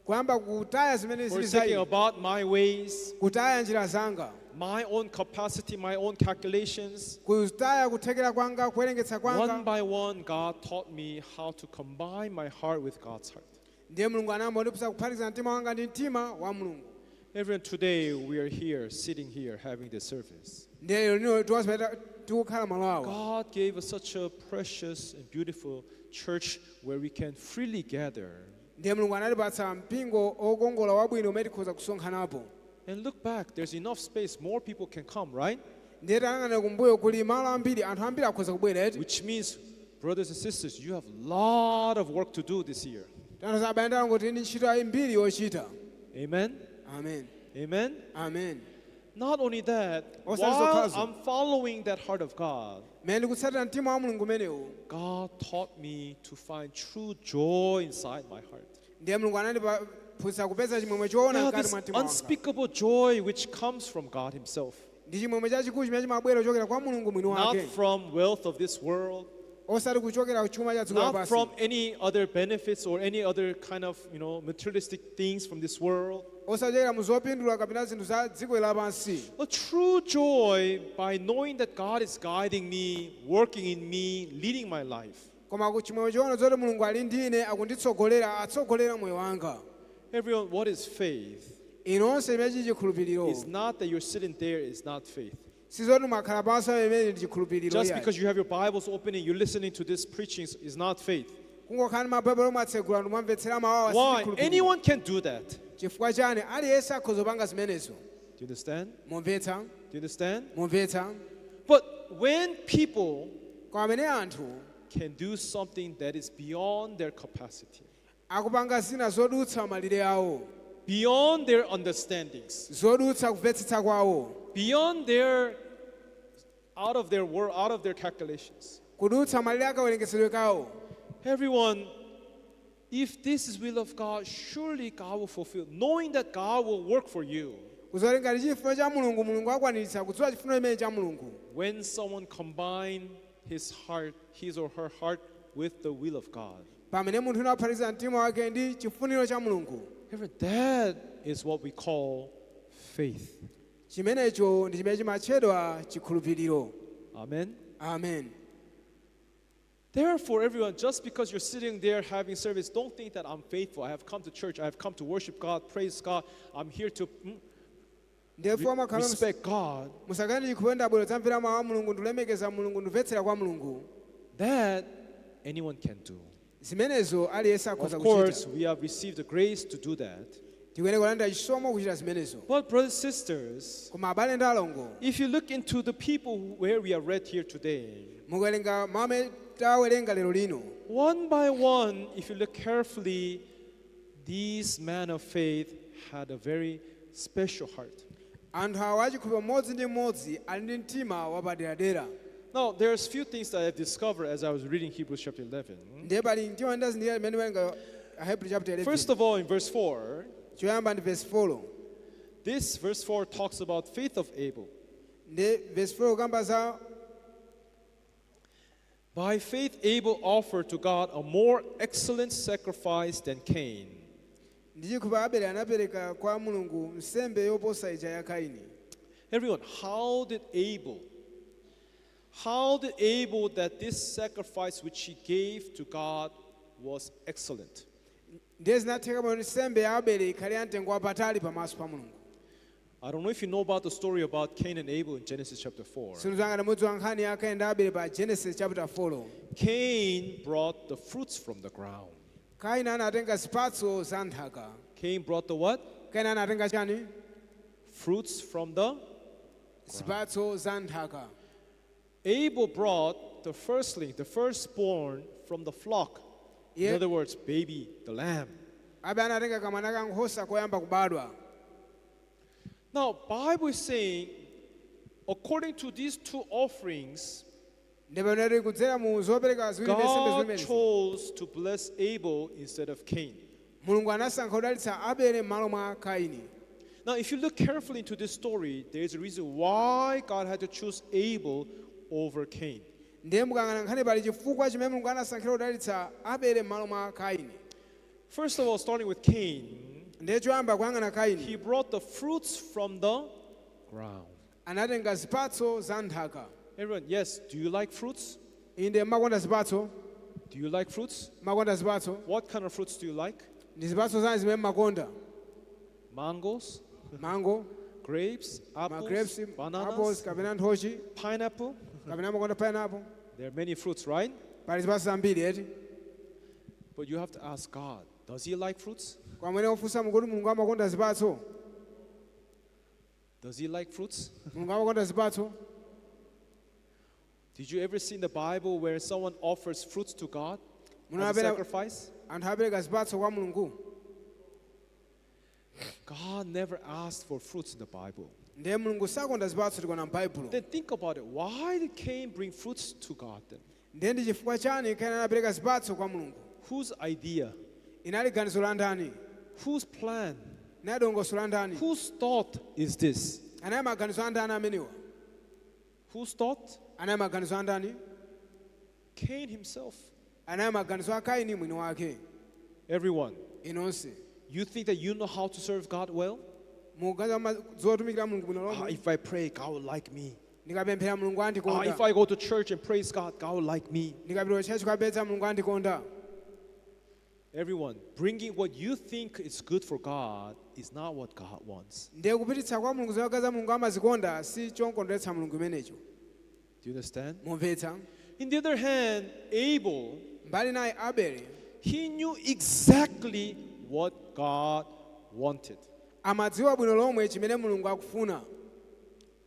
kuyamba kutaya zimene zili za forsaking ine, about my ways, kutaya njira zanga, my own capacity, my own calculations. Kutaya kuthekera kwanga kuwerengetsa One kwanga. by one, God taught me how to combine my heart with God's heart. Ndiye Mulungu anayamba kundiphunzitsa kuphatikiza mtima wanga ndi mtima wa Mulungu. Everyone, today we are here, sitting here, having this service. Ndiye lero lino tiwasipata tikukhala malo awa. God gave us such a precious and beautiful church where we can freely gather. Ndiye Mulungu anatipatsa mpingo okongola wabwino umene tikhoza kusonkhanapo. And look back, there's enough space, more people can come, right? Ndiye tayang'ana kumbuyo kuli malo ambiri anthu ambiri akhoza kubwera eti. Which means, brothers and sisters, you have a lot of work to do this year. Tanthauza abale ndi alongo tili ndi ntchito mbiri yochita. Amen? Amen. Amen? Amen. Not only that, Osati while zokhazo. I'm following that heart of God, Mmene ndikutsatira mtima wa Mulungu umenewu, God taught me to find true joy inside my heart. Ndiye Mulungu anandiphunzitsa kupeza chimwemwe choona Now, mkati this mwa mtima wanga. unspeakable joy which comes from God Himself, Ndi chimwemwe chachikulu chimene chimabwera kuchokera kwa Mulungu mwini not wake, from wealth of this world, osati kuchokera kuchuma cha dziko not lapansi, from any other benefits or any other kind of materialistic things from this world. Osachokera mu zopindula kapena zinthu za dziko lapansi. A true joy by knowing that God is guiding me, working in me, leading my life. Koma ku chimwemwe choona zoti Mulungu ali ndi ine akunditsogolera atsogolera moyo wanga. Everyone, what is faith? Inonse imene chili chikhulupiriro It's not that you're sitting there, it's not faith. Sizoti mwakhala pansi imene ndi chikhulupiriro Just yayi. because you have your Bibles open and you're listening to this preaching is not faith. Kungokhala ndi mabaibulo omwe atsegula ndimamvetsera mawawa si Why? chikhulupiriro. Anyone can do that. Chifukwa chani aliyense akhoza kupanga zimenezo. Do you understand? Mumvetsa? Do you understand? Mumvetsa? But when people Koma amene anthu can do something that is beyond their capacity, akupanga zina zodutsa malire awo, beyond their understandings, zodutsa kumvetsetsa kwawo, beyond their out of their world, out of their calculations. Kudutsa malire akawerengetsedwe kawo. Everyone, if this is will of God, surely God will fulfill. Knowing that God will work for you. Kuzoti ngati chifuniro cha Mulungu, Mulungu akwaniritsa kudziwa chifuniro imene cha Mulungu. When someone combine his heart, his or her heart with the will of God. Pamene munthu wina waphatikiza mtima wake ndi chifuniro cha Mulungu. Everyone, that is what we call faith. Chimenecho ndi chimene chimatchedwa chikhulupiriro. Amen. Amen. Therefore, everyone, just because you're sitting there having service, don't think that I'm faithful. I have come to church. I have come to worship God, praise God. I'm here to Therefore, makhala respect God. Musakane ndi chikhulupiriro ndabwera dzamvera mawu a Mulungu ndikulemekeza Mulungu ndimvetsera kwa Mulungu. That anyone can do. Zimenezo aliyense Of akhoza course, kuchita. we have received the grace to do that. Tikuyenera kulandira chisomo kuchita zimenezo. But, brothers and sisters, Koma abale ndi alongo, if you look into the people where we are read here today, mukuwerenga mawu amene tawerenga lero lino, one by one, if you look carefully, these men of faith had a very special heart. Anthu awa achikhulupiriro mmodzi ndi mmodzi ali ndi mtima wapaderadera. Now, there's few things that I've discovered as I was reading Hebrews chapter 11. Ndiye pali mtima ndazindikira limene werenga Ahebrew chapter 11. First of all, in verse 4, Choyamba ndi verse 4. this verse 4 talks about faith of Abel. Ndi verse 4 kukamba za By faith, Abel offered to God a more excellent sacrifice than Cain. Ndi chikhulupiriro Abele anapereka kwa Mulungu nsembe yoposa ija ya Kaini. Everyone, how did Abel that this sacrifice which he gave to God was excellent? Ndiye zinatheka bwino nsembe ya Abele ikhale ya mtengo wapatali pamaso pa Mulungu. I don't know if you know about the story about Cain and Abel in Genesis chapter 4. Sinuzangana mudziwa nkhani ya Kaini ndi Abele pa Genesis chapter 4. Cain brought the fruits from the ground. Kaini anatenga zipatso za nthaka. Cain brought the what? Kaini anatenga chani? Fruits from the Zipatso za nthaka. Abel brought the firstling, the firstborn from the flock. In other words, baby, the lamb. Abele anatenga kamwana ka nkhosa koyamba kubadwa. Now, Bible is saying, according to these two offerings, Ndipo pamene kudzera mu zopereka ziwiri ndi nsembe God zimenezi, chose to bless Abel instead of Cain. Mulungu anasankha kudalitsa Abele m'malo mwa Kaini. Now, if you look carefully into this story, there is a reason why God had to choose Abel over Cain. Ndiye mukayang'ana nkhani pali chifukwa chimene Mulungu anasankhira kudalitsa Abele m'malo mwa Kaini. First of all, starting with Cain, Ndiye choyamba kuyang'ana he Kaini, brought the fruits from the ground. Anatenga zipatso za nthaka. Everyone, yes, do you like fruits? Inde mmakonda zipatso? Do you like fruits? Mmakonda zipatso? What kind of fruits do you like? Ndi zipatso zanji zimene mmakonda? Mangoes, Mango, grapes, apples, magrapes, apples bananas, kapena nthochi, pineapple. Kapena makonda pineapple. There are many fruits, right? Pali zipatso zambiri eti. But you have to ask God, does he like fruits? Kwamene ofunsa mukuti Mulungu amakonda zipatso? Does he like fruits? Mulungu amakonda zipatso? Did you ever see in the Bible where someone offers fruits to God as a Munapera sacrifice? Anthu apereka zipatso kwa Mulungu? God never asked for fruits in the Bible. Ndiye Mulungu sakonda zipatso tikuona m'Baibulo. Then think about it. Why did Cain bring fruits to God then? Ndiye ndi chifukwa chani Kaini anapereka zipatso kwa Mulungu? Whose idea? Inali ganizo la ndani? Whose plan? Inali dongosolo la ndani? Whose thought is this? Anali maganizo a ndani amenewa? Whose thought? Anali maganizo a ndani? Cain himself. Anali maganizo a Kaini mwini wake. Everyone, Inonse, you think that you know how to serve God well? Mukuganiza zotumikira Mulungu bwino Ah, lomwe? if I pray, God will like me. Ndikapemphera Mulungu Ah, andikonda. if I go to church and praise God, God will like me. Ndikapita ku church kukapembedza Mulungu andikonda. Everyone, bringing what you think is good for God is not what God wants. Ndiye kupititsa kwa Mulungu zogaza Mulungu amazikonda si chokondweretsa Mulungu imenecho. Do you understand? Mumvetsa? In the other hand, Abel, Mbali naye Abele he knew exactly what God wanted. Amadziwa bwino lomwe chimene Mulungu akufuna.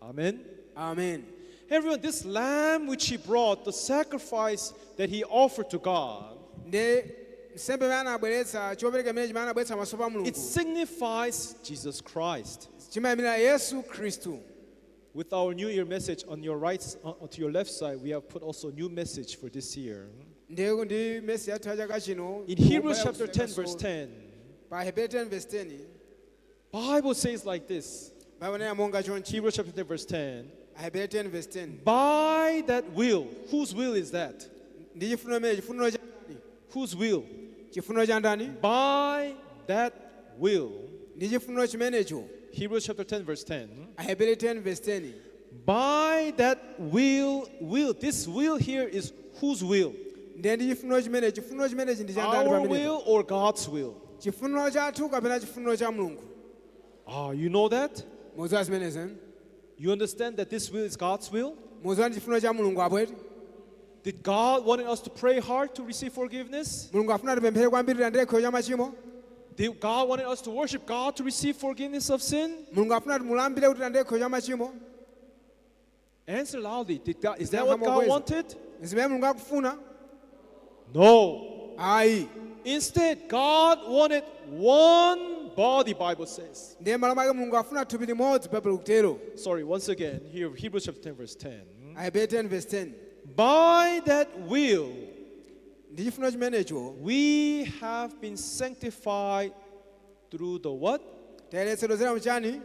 Amen. Amen. Everyone, this lamb which he brought, the sacrifice that he offered to God, Ndiye nsembe imene anabweretsa chopereka imene chimene anabweretsa pamaso pa it Mulungu signifies Jesus Christ. chimayimira Yesu Khristu. With our New Year message on your right, to your left side, we have put also a new message for this year. Ndiye ndi message yathu ya chaka chino In Hebrews chapter 10, verse 10, pa Hebrew 10 verse 10. Bible says like this. Bible inena monga chonchi. Hebrews chapter 10, verse 10. Hebrew 10 verse 10. By that will, whose will is that? Ndi chifuniro imene chifuniro cha ndani? Whose will? Chifuniro cha ndani? By that will. Ndi chifuniro chimenecho. Hebrews chapter 10, verse 10. Ahebere 10 verse 10. By that will, will. This will here is whose will? Ndiye ndi chifuniro chimenechi chifuniro chimenechi ndi cha ndani Our pamenepo? will or God's will? Chifuniro chathu kapena chifuniro cha Mulungu? Ah, you know that? Mudziwa zimenezi, eh? You understand that this will is God's will? Mudziwa ndi chifuniro cha Mulungu apo eti? Did God want us to pray hard to receive forgiveness? Mulungu afuna tipemphere kwambiri tilandire chikhululukiro cha machimo? Did God want us to worship God to receive forgiveness of sin? Mulungu afuna timulambire kuti tilandire chikhululukiro cha machimo? Answer loudly. Is that what God wanted? Zimene Mulungu akufuna? No. Ayi. Instead, God wanted one body, Bible says. Ndiye malo mwake Mulungu afuna thupi limodzi Baibulo kutero. Sorry, once again, here Hebrews chapter 10, verse 10. Ahebere 10 verse 10. By that will, Ndi chifuniro chimenecho we have been sanctified through the what? tayeretsedwa kudzera mchani?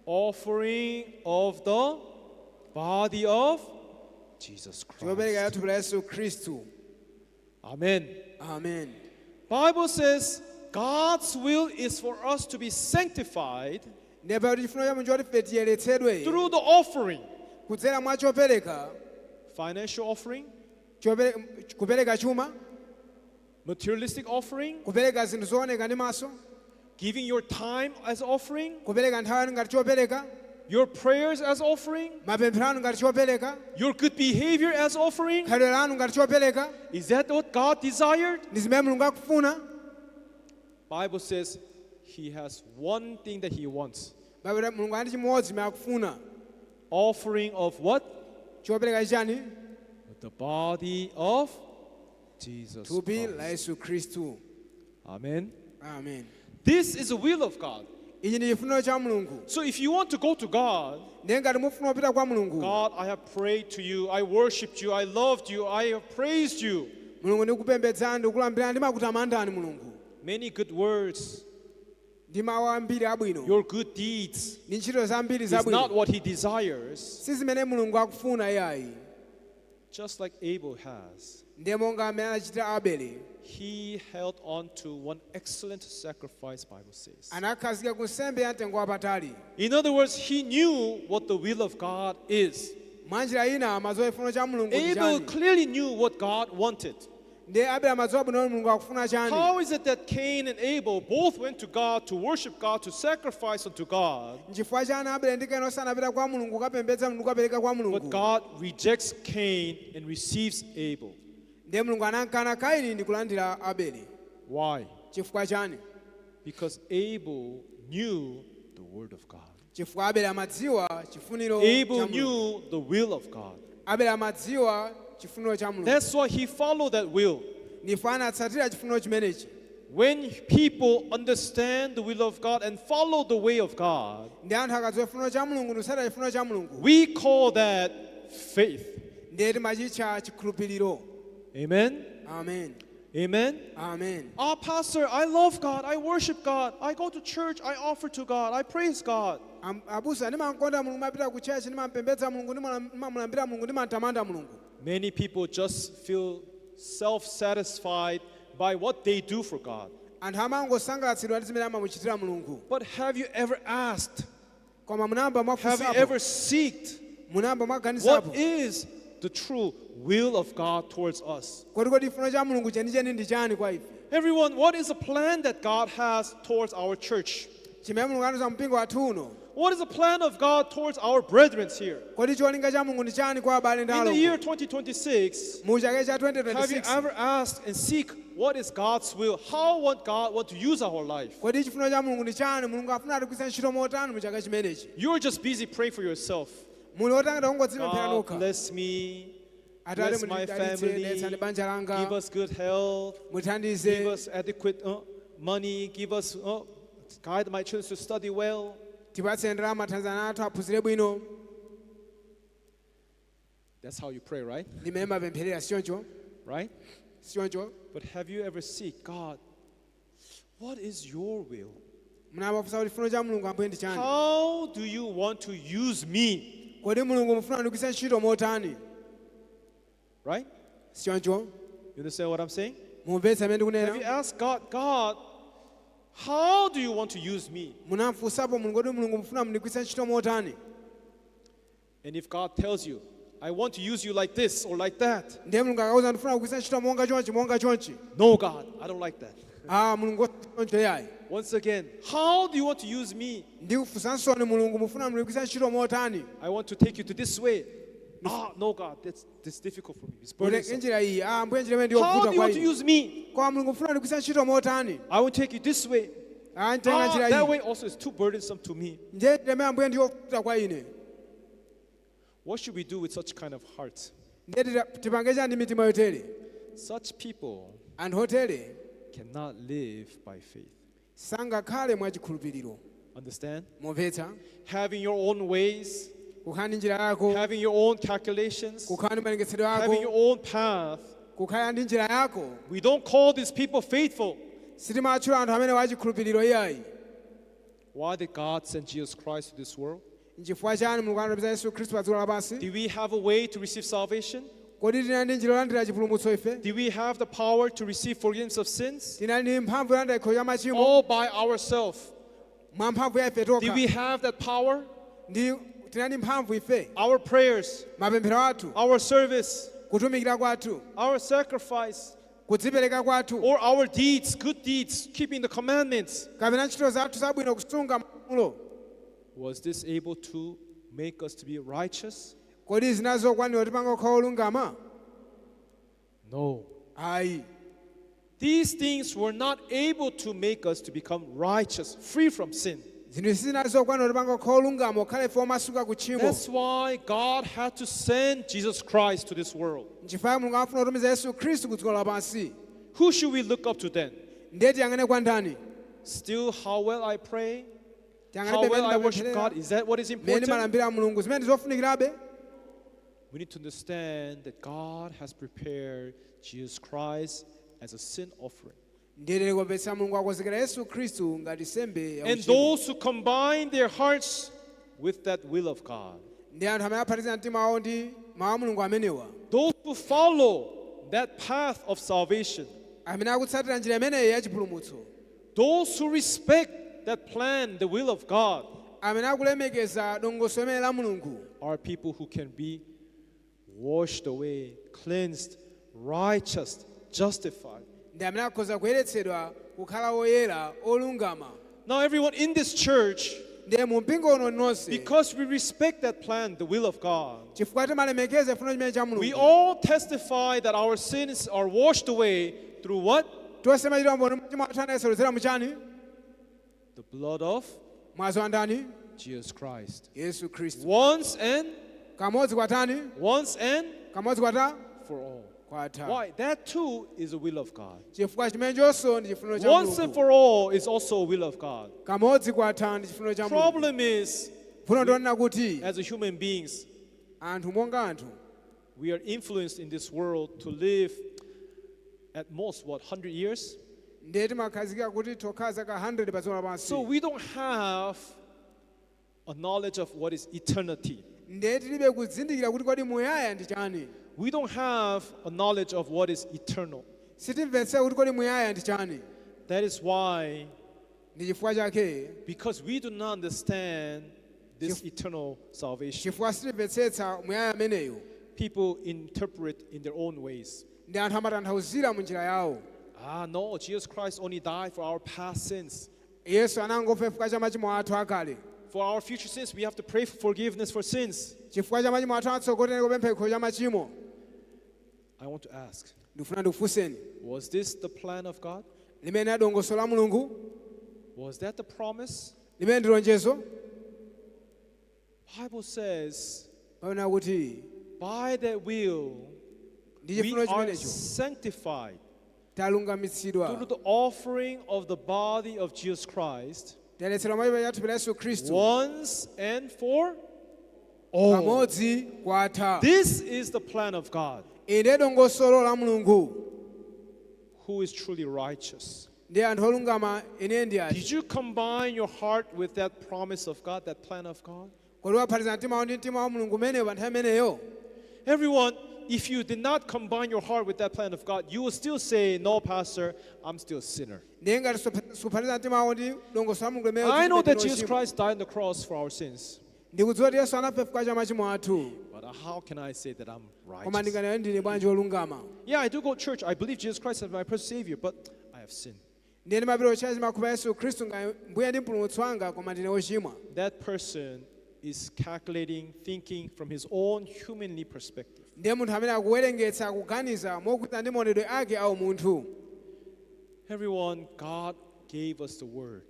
Offering of the body of Jesus Chopereka ya Christ. thupi la Yesu Khristu. Amen. Amen. Bible says God's will is for us to be sanctified Ndiye pakuti chifuniro cha Mulungu choti ife tiyeretsedwe through the offering. kudzera mwa chopereka. Financial offering, Kupereka chuma, materialistic offering, kupereka zinthu zooneka ndi maso, giving your time as offering, kupereka nthawi yanu ngati chopereka, your prayers as offering, mapemphero anu ngati chopereka, your good behavior as offering. khalidwe lanu ngati chopereka. Is that what God desired? Ndi zimene Mulungu akufuna? Bible says he has one thing that he wants. Baibulo Mulungu ali chimodzi chimene akufuna. Offering of what? Chopereka chani? The body of Jesus Thupi la Christ. Yesu Khristu. Amen. Amen. This is the will of God. Ichi ndi chifuniro cha Mulungu. So if you want to go to God, Ndiye ngati mufuna kupita kwa Mulungu, God, I have prayed to you, I worshiped you, I loved you, I have praised you. Mulungu ndikupembedzani, ndikukulambirani, ndimakutamandani Mulungu. Many good words, Ndi mawu ambiri abwino, your good deeds ndi ntchito zambiri is not zabwino, what he desires, si zimene Mulungu akufuna iyayi. just like Abel has. Ndiye monga amene anachitira Abele, He held on to one excellent sacrifice, Bible says. anakhazika ku nsembe ya mtengo wapatali. In other words, he knew what the will of God is. Mwanjira ina amadziwa chifuniro cha Mulungu ndi Abel chani. clearly knew what God wanted. Ndiye Abele amadziwa bwino Mulungu akufuna chani. How is it that Cain and Abel both went to God to worship God, to sacrifice unto God, Nchifukwa chani Abele ndi Kaini sanapita kwa Mulungu kukapembedza Mulungu kukapereka kwa but Mulungu? God rejects Cain and receives Abel? Ndiye Mulungu anamkana Kaini ndi kulandira Abele. Why? Chifukwa chani? Because Abel knew the word of God. Chifukwa Abele amadziwa chifuniro cha Abel Mulungu. knew the will of God. Abele amadziwa chifuniro cha Mulungu. That's why he followed that will. Ndipo anatsatira chifuniro chimenechi. When people understand the will of God and follow the way of God, Ndi anthu akadziwa chifuniro cha Mulungu ndi kutsatira chifuniro cha Mulungu, we call that faith. ndiye timachitcha chikhulupiriro. Amen. Amen. Amen. Amen. Ah, Pastor, I love God. I worship God. I go to church. I offer to God. I praise God. Abusa ndimakonda Mulungu, ndimapita ku church, ndimampembedza Mulungu, ndimamulambira Mulungu, ndimatamanda Mulungu. Many people just feel self satisfied by what they do for God. Anthu amangosangalatsidwa ndi zimene amamuchitira Mulungu. But have you ever asked? Koma munayamba Have you mwafunsapo? ever seeked? Munayamba mwaganizapo What is the true will of God towards us? kodi chifuniro cha Mulungu chenicheni ndi chani kwa ife? Everyone, what is the plan that God has towards our church? Chimene Mulungu anauza mpingo wathu uno. What is the plan of God towards our brethren here? Kodi cholinga cha Mulungu ndi chani kwa abale ndi In the year alongo? 2026, Mu chaka cha have you 2026, ever asked and seek what is God's will? How want God want to use our life? kodi chifuniro cha Mulungu ndi chani? Mulungu afuna atigwiritse ntchito motani mu chaka chimenechi? You're just busy praying for yourself. Muli otangata kungodzipemphera God nokha. bless me, Atate, bless my mutidalitse, family, dalitsani banja langa, give us good health, give muthandize, us adequate money, give us guide my children to study well. tipatse ndalama, thandizani athu aphunzire bwino. That's how you pray, right? Ndimene mapempherera, sichoncho? Right? Sichoncho? But have you ever seek God? What is your will? Munapafunsa kuti chifuniro cha Mulungu Ambuye ndi chani? How do you want to use me? Kodi Mulungu mufuna ndigwiritse ntchito motani? Right? Sichoncho? You understand what I'm saying? Mumvetsa amene Have you ndikunena? asked God, God, how do you want to use me? Munamfunsapo Mulungu kodi Mulungu mufuna mundigwiritse ntchito motani? And if God tells you, I want to use you like this or like that, Ndiye Mulungu akauza ndifuna kugwiritsa ntchito monga chonchi, monga chonchi. no, God, I don't like that. Ah, Mulungu choncho yayi. Once again, how do you want to use me? Ndikufunsansoni Mulungu mufuna mundigwiritse ntchito motani? I want to take you to this way. Ah, no, God, that's difficult for me. It's Kuti burdensome. njira iyi, ah, Ambuye, njira imene How ndiyovuta do you kwa want to ine. use me? Koma Mulungu mufuna ndigwiritse ntchito motani? I will take you this way. Ah, ntenga Ah, njira that iyi. way also is too burdensome to me. Ndiye njira imene Ambuye ndiyovuta kwa ine. What should we do with such kind of heart? Ndiye tipange chani mitima yotere? Such people Anthu otere cannot live by faith. sangakhale mwachikhulupiriro. Understand? Mumvetsa? Having your own ways, Kukhala ndi njira yako, having your own calculations, kukhala ndi malingetsedwe having your ako, own path. kukhala ndi njira yako. We don't call these people faithful. Sitimatchula anthu amene wachikhulupiriro iyayi. Why did God send Jesus Christ to this world? Nchifukwa chani Mulungu anatumiza Yesu Khristu pa dziko lapansi? Did we have a way to receive salvation? Kodi tinali ndi njira yolandira chipulumutso ife? Did we have the power to receive forgiveness of sins? Tinali ndi mphamvu yolandira chikhululukiro cha machimo All by ourselves. mwa mphamvu ya ife Did we tokha? have that power? Ndi tinali ndi mphamvu ife? Our prayers, Mapemphero athu, our service, kutumikira kwathu, our sacrifice, kudzipereka kwathu, or our deeds, good deeds, keeping the commandments. kapena ntchito zathu zabwino, kusunga malamulo. Was this able to make us to be righteous? Kodi zinazokwanira tipanga kukhala olungama? No. Ayi. These things were not able to make us to become righteous, free from sin. Zinthu sizinazokwanira tipanga kukhala olungama, ukhale ife omasuka ku tchimo. That's why God had to send Jesus Christ to this world. Nchifukwa Mulungu afuna kutumiza Yesu Khristu ku dziko lapansi. Who should we look up to then? Ndiye tiyang'ane kwa ndani? Still, how well I pray, Tiyang'ane how pamene well I worship ndapempherera, God, is that what is mmene important? malambira Mulungu, zimene ndizofunikirabe? We need to understand that God has prepared Jesus Christ as a sin offering. Ndiye tili kumvetsa Mulungu akonzekera Yesu Khristu ngati nsembe ya And uchimo. those who combine their hearts with that will of God, Ndi anthu amene aphatikiza mtima wawo ndi mawu a Mulungu amenewa, those who follow that path of salvation, amene akutsatira njira imeneyi ya chipulumutso, those who respect that plan, the will of God, amene akulemekeza dongosolo imene la Mulungu, are people who can be washed away, cleansed, righteous, justified. Ndi amene akhoza kuyeretsedwa, kukhala oyera, olungama. Now, everyone in this church, Ndiye mu mpingo uno nonse, because we respect that plan, the will of God, chifukwa timalemekeza chifuniro chimene cha we Mulungu, all testify that our sins are washed away through what? tonse machita umboni machimo athu anayesedwera muchani? The blood of Mwazi wa ndani? Jesus Christ. Yesu Khristu. Once and Kamodzi kwatani? once and Kamodzi kwata for all. kwatha. Why? That too is the will of God. Chifukwa chimenechonso ndi chifuniro cha Once and Mulungu. for all is also a will of God. Kamodzi kwatha ndi chifuniro cha Mulungu. Problem is, Funo ndionena kuti as a human beings, anthu monga anthu, we are influenced in this world to live at most, what, 100 years? Ndiye timakhazikika kuti tokhala zaka 100 pa dziko lapansi. So we don't have a knowledge of what is eternity. Ndiye tilibe kuzindikira kuti kodi muyaya ndi chani. We don't have a knowledge of what is eternal. Sitimvetsera kuti kodi muyaya ndi chani. That is why, Ndi chifukwa chake, because we do not understand this eternal salvation. Chifukwa sitimvetsetsa muyaya ameneyo. People interpret in their own ways. Ndi anthu amatanthauzira mu njira yawo. Ah, no, Jesus Christ only died for our past sins. Yesu anangofa chifukwa cha machimo athu akale. For our future sins, we have to pray for forgiveness for sins. Chifukwa cha machimo athu atsogolo tiyenera kupempha chikhululukiro cha machimo. I want to ask, Ndikufuna ndikufunseni, was this the plan of God? limene adongosolo la Mulungu? Was that the promise? Limene ndi lonjezo? Bible says, Paona kuti by that will, ndi we chifuniro are chimenecho sanctified talungamitsidwa through the offering of the body of Jesus Christ tayeretsedwa mwa cha thupi la Yesu Khristu once and for all. kamodzi kwatha. This is the plan of God, Iyi ndiye dongosolo la Mulungu. who is truly righteous. Ndi anthu olungama ine ndi ati. Did you combine your heart with that promise of God, that plan of God? Kodi waphatiza mtima wawo ndi mtima wa Mulungu umenewo pa nthawi imeneyo? Everyone, if you did not combine your heart with that plan of God, you will still say, "No, Pastor, I'm still a sinner." Ndiye ngati suphatiza mtima wawo ndi dongosolo la Mulungu limeneyo, I know that ndinu Jesus ochimwa. Christ died on the cross for our sins, Ndikudziwa kuti Yesu anafa chifukwa cha machimo athu, but how can I say that I'm koma righteous? ndinganene ndine bwanji wolungama? Yeah, I do go to church. I believe Jesus Christ as my personal Savior, but I have sinned. Ndiye ndimapita kutchalitchi, ndimakhulupirira Yesu Khristu ngati mbuye ndi mpulumutsi wanga, koma ndine wochimwa. That person is calculating, thinking from his own humanly perspective. Ndiye munthu amene akuwerengetsa akuganiza mogwirizana ndi maonedwe ake awo munthu. Everyone, God gave us the word.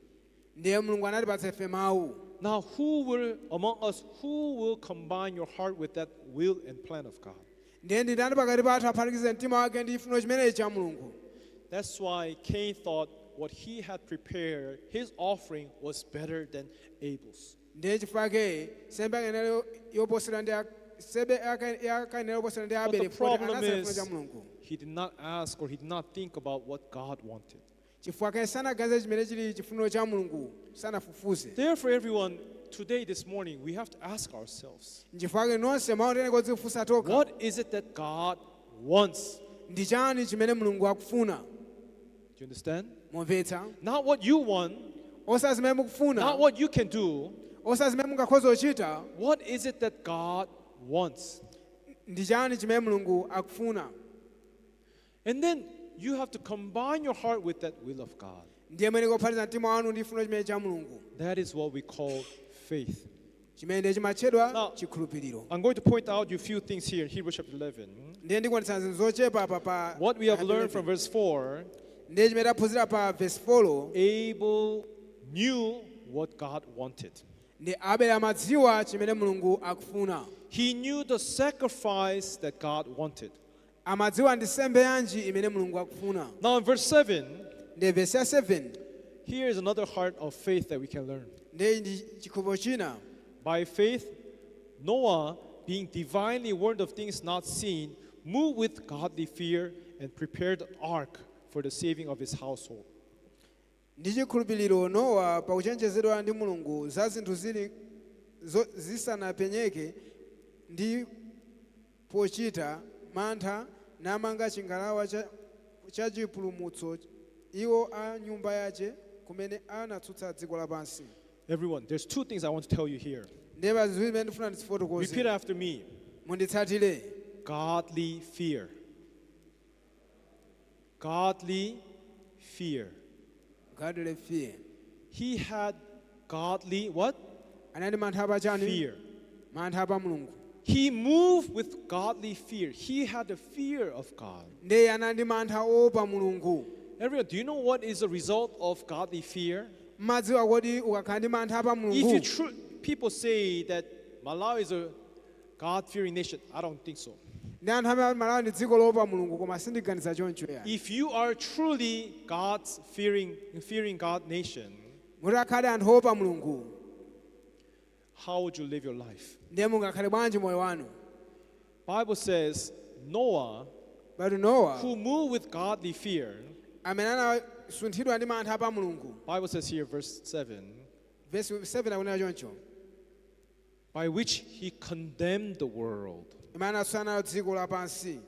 Ndiye Mulungu anatipatsa ife mawu. Now, who will, among us, who will combine your heart with that will and plan of God? Ndiye ndi ndani pakati pathu aphatikize mtima wake ndi chifuniro chimenechi cha Mulungu? That's why Cain thought what he had prepared, his offering, was better than Abel's. Ndiye chifukwa chake nsembe yake inali yoposera ndi nsembe yake ya Kaini inali yoposera ndi But Abele the poti problem anasala chifuniro is, cha Mulungu. he did not ask or he did not think about what God wanted. Chifukwa chake sanaganize chimene chili chifuniro cha Mulungu, sanafufuze. Therefore, everyone, today, this morning, we have to ask ourselves, Nchifukwa chake nonse mawu tiyenera kudzifunsa tokha, what is it that God wants? ndi chani chimene Mulungu akufuna? Do you understand? Momvetsa? Not what you want, Osati zimene mukufuna, not what you can do. osati zimene mungakhoze kuchita. What is it that God wants? Ndi chani chimene Mulungu akufuna? And then you have to combine your heart with that will of God. Ndiye mwene kuphatiza mtima wanu ndi chifuniro chimene cha Mulungu. That is what we call faith. Chimene ndiye chimatchedwa Now, chikhulupiriro. I'm going to point out you a few things here in Hebrews chapter 11. Ndiye ndikuonetsa zinthu zochepa apa pa What we have learned from verse 4, Ndiye chimene taphunzira pa verse 4, Abel knew what God wanted. Ndi Abele amadziwa chimene Mulungu akufuna. He knew the sacrifice that God wanted. Amadziwa ndi nsembe yanji imene Mulungu akufuna. Now in verse 7, Ndiye verse ya 7, here is another heart of faith that we can learn. Ndiye ndi chikhulupiriro china. By faith, Noah, being divinely warned of things not seen, moved with godly fear and prepared an ark for the saving of his household. Ndi chikhulupiriro Nowa pakuchenjezedwa ndi Mulungu za zinthu zili zisanapenyeke ndi pochita mantha namanga chingalawa cha chipulumutso iwo a nyumba yache kumene anatsutsa dziko lapansi. Everyone, there's two things I want to tell you here. Ndiye pa ziwiri zimene ndifuna ndizifotokoze. Repeat after me. Munditsatire. Godly fear. Godly fear. Godly fear. He had godly what? Anali mantha pa chani? Fear. Mantha pa Mulungu. He moved with godly fear. He had the fear of God. Ndiye anali ndi mantha oopa Mulungu. Everyone, do you know what is the result of godly fear? Mmadziwa kodi ukakhala ndi mantha pa If you Mulungu? People say that Malawi is a God-fearing nation. I don't think so. Ndi anthu amene Malawi ndi dziko loopa Mulungu, koma sindiganiza choncho ya. If you are truly God's fearing God nation, Mutakhale anthu oopa Mulungu, how would you live your life? ndiye mungakhale bwanji moyo wanu? Bible says Noah, Batu Nowa, who moved with godly fear, amene anasunthidwa ndi mantha pa Mulungu, Bible says here, verse 7, verse 7 akunena choncho, by which he condemned the world. Imene anatsutsa nayo dziko lapansi.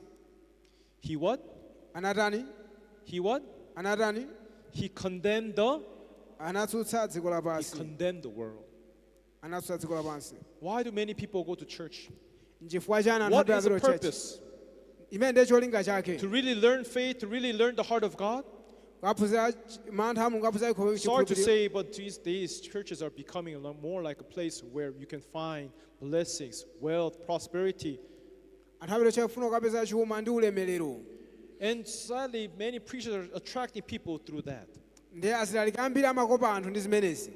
He what? Anatani? He what? Anatani? He condemned the Anatsutsa dziko He lapansi. condemned the world. Anatsutsa dziko lapansi. Why do many people go to church? Nchifukwa chani anthu What is the apita church? purpose? Imene ndiye cholinga chake. To really learn faith, to really learn the heart of God? Kukaphunzira mantha a Mulungu, aphunzira Sorry to chikhulupiriro. Say, but these days churches are becoming a lot more like a place where you can find blessings, wealth, prosperity. Anthu apita church kufuna kukapeza chuma ndi ulemerero. And sadly, many preachers are attracting people through that. Ndiye azilaliki ambiri amakopa anthu ndi zimenezi.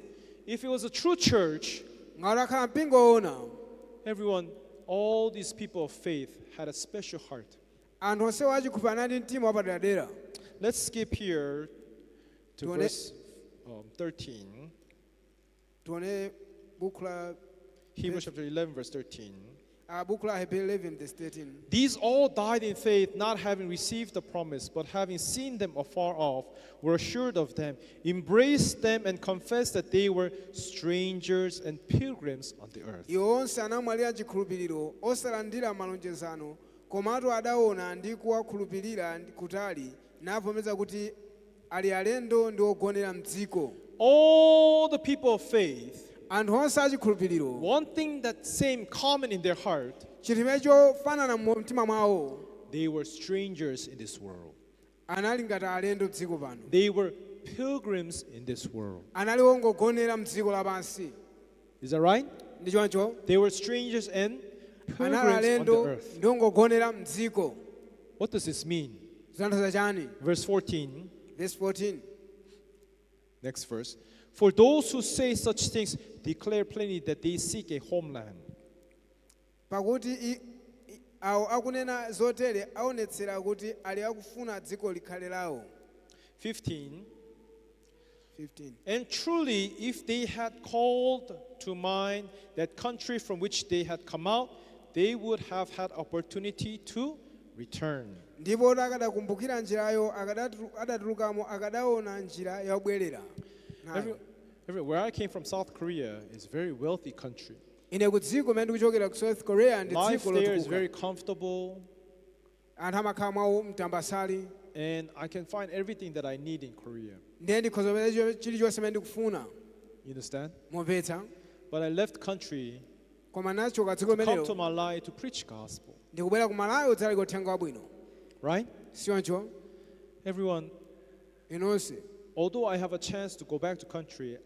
If it was a true church, Ngati akhala mpingo woona, everyone, all these people of faith had a special heart. Anthu onsewo achikhulupiriro anali ndi mtima wapaderadera. Let's skip here to Tione- verse 13. Tione buku la Hebrews chapter 11, verse 13. Ah, buku la Hebrew 11 verse 13. These all died in faith, not having received the promise, but having seen them afar off, were assured of them, embraced them, and confessed that they were strangers and pilgrims on the earth. Iwo onse anamwalira chikhulupiriro osalandira malonjezano, komatu adaona ndi kuwakhulupirira kutali, navomereza kuti ali alendo ndi ogonera mdziko. All the people of faith, Anthu onse achikhulupiriro, one thing that same common in their heart, chinthu chimene chofanana mu mtima mwawo, they were strangers in this world. Anali ngati alendo mdziko pano. They were pilgrims in this world. Anali ongogonera mdziko lapansi. Is that right? Ndi choncho? They were strangers and Anali pilgrims on the alendo earth. ndi ongogonera mdziko. What does this mean? Zitanthauza chani? Verse 14. Verse 14. Next verse. For those who say such things declare plainly that they seek a homeland. Pakuti awo akunena zotere aonetsera kuti ali akufuna dziko likhale lawo. 15. 15. And truly, if they had called to mind that country from which they had come out, they would have had opportunity to return. Ndipo akadakumbukira njirayo adatulukamo akadaona njira yobwerera nayo. Where I came from, South Korea is a very wealthy country. Ine ku dziko kumene ndikuchokera ku South Korea ndi Life dziko there is lotukuka. Very comfortable, Anthu amakhala mwawo mtambasali. And I can find everything that I need in Korea. Ndiye ndikhoza kupeza chilichonse chimene ndikufuna. You understand? Momvetsa? But I left country Koma nachoka dziko to come to limenelo Malawi to preach gospel. ndikubwera ku Malawi kudzalalika uthenga wabwino. Right? Sichoncho? Everyone, Inonse, although I have a chance to go back to country,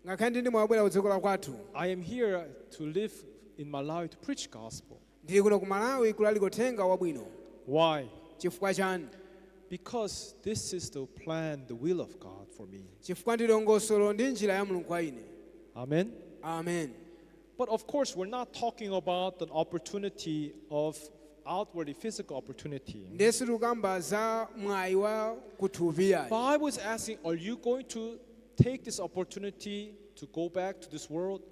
ngakhale ndi ndimwe ku dziko la kwathu, I am here to live in Malawi to preach gospel. Ndili kuno ku Malawi kulalika uthenga wabwino. Why? Chifukwa chani? Because this is the plan, the will of God for me. Chifukwa ndi dongosolo ndi njira ya Mulungu kwa ine. Amen. Amen. But of course, we're not talking about an opportunity of outwardly physical opportunity. Ndiye sitikukamba za mwayi wa kuthupi ayi. Bible is asking, are you going to take this opportunity to go back to this world,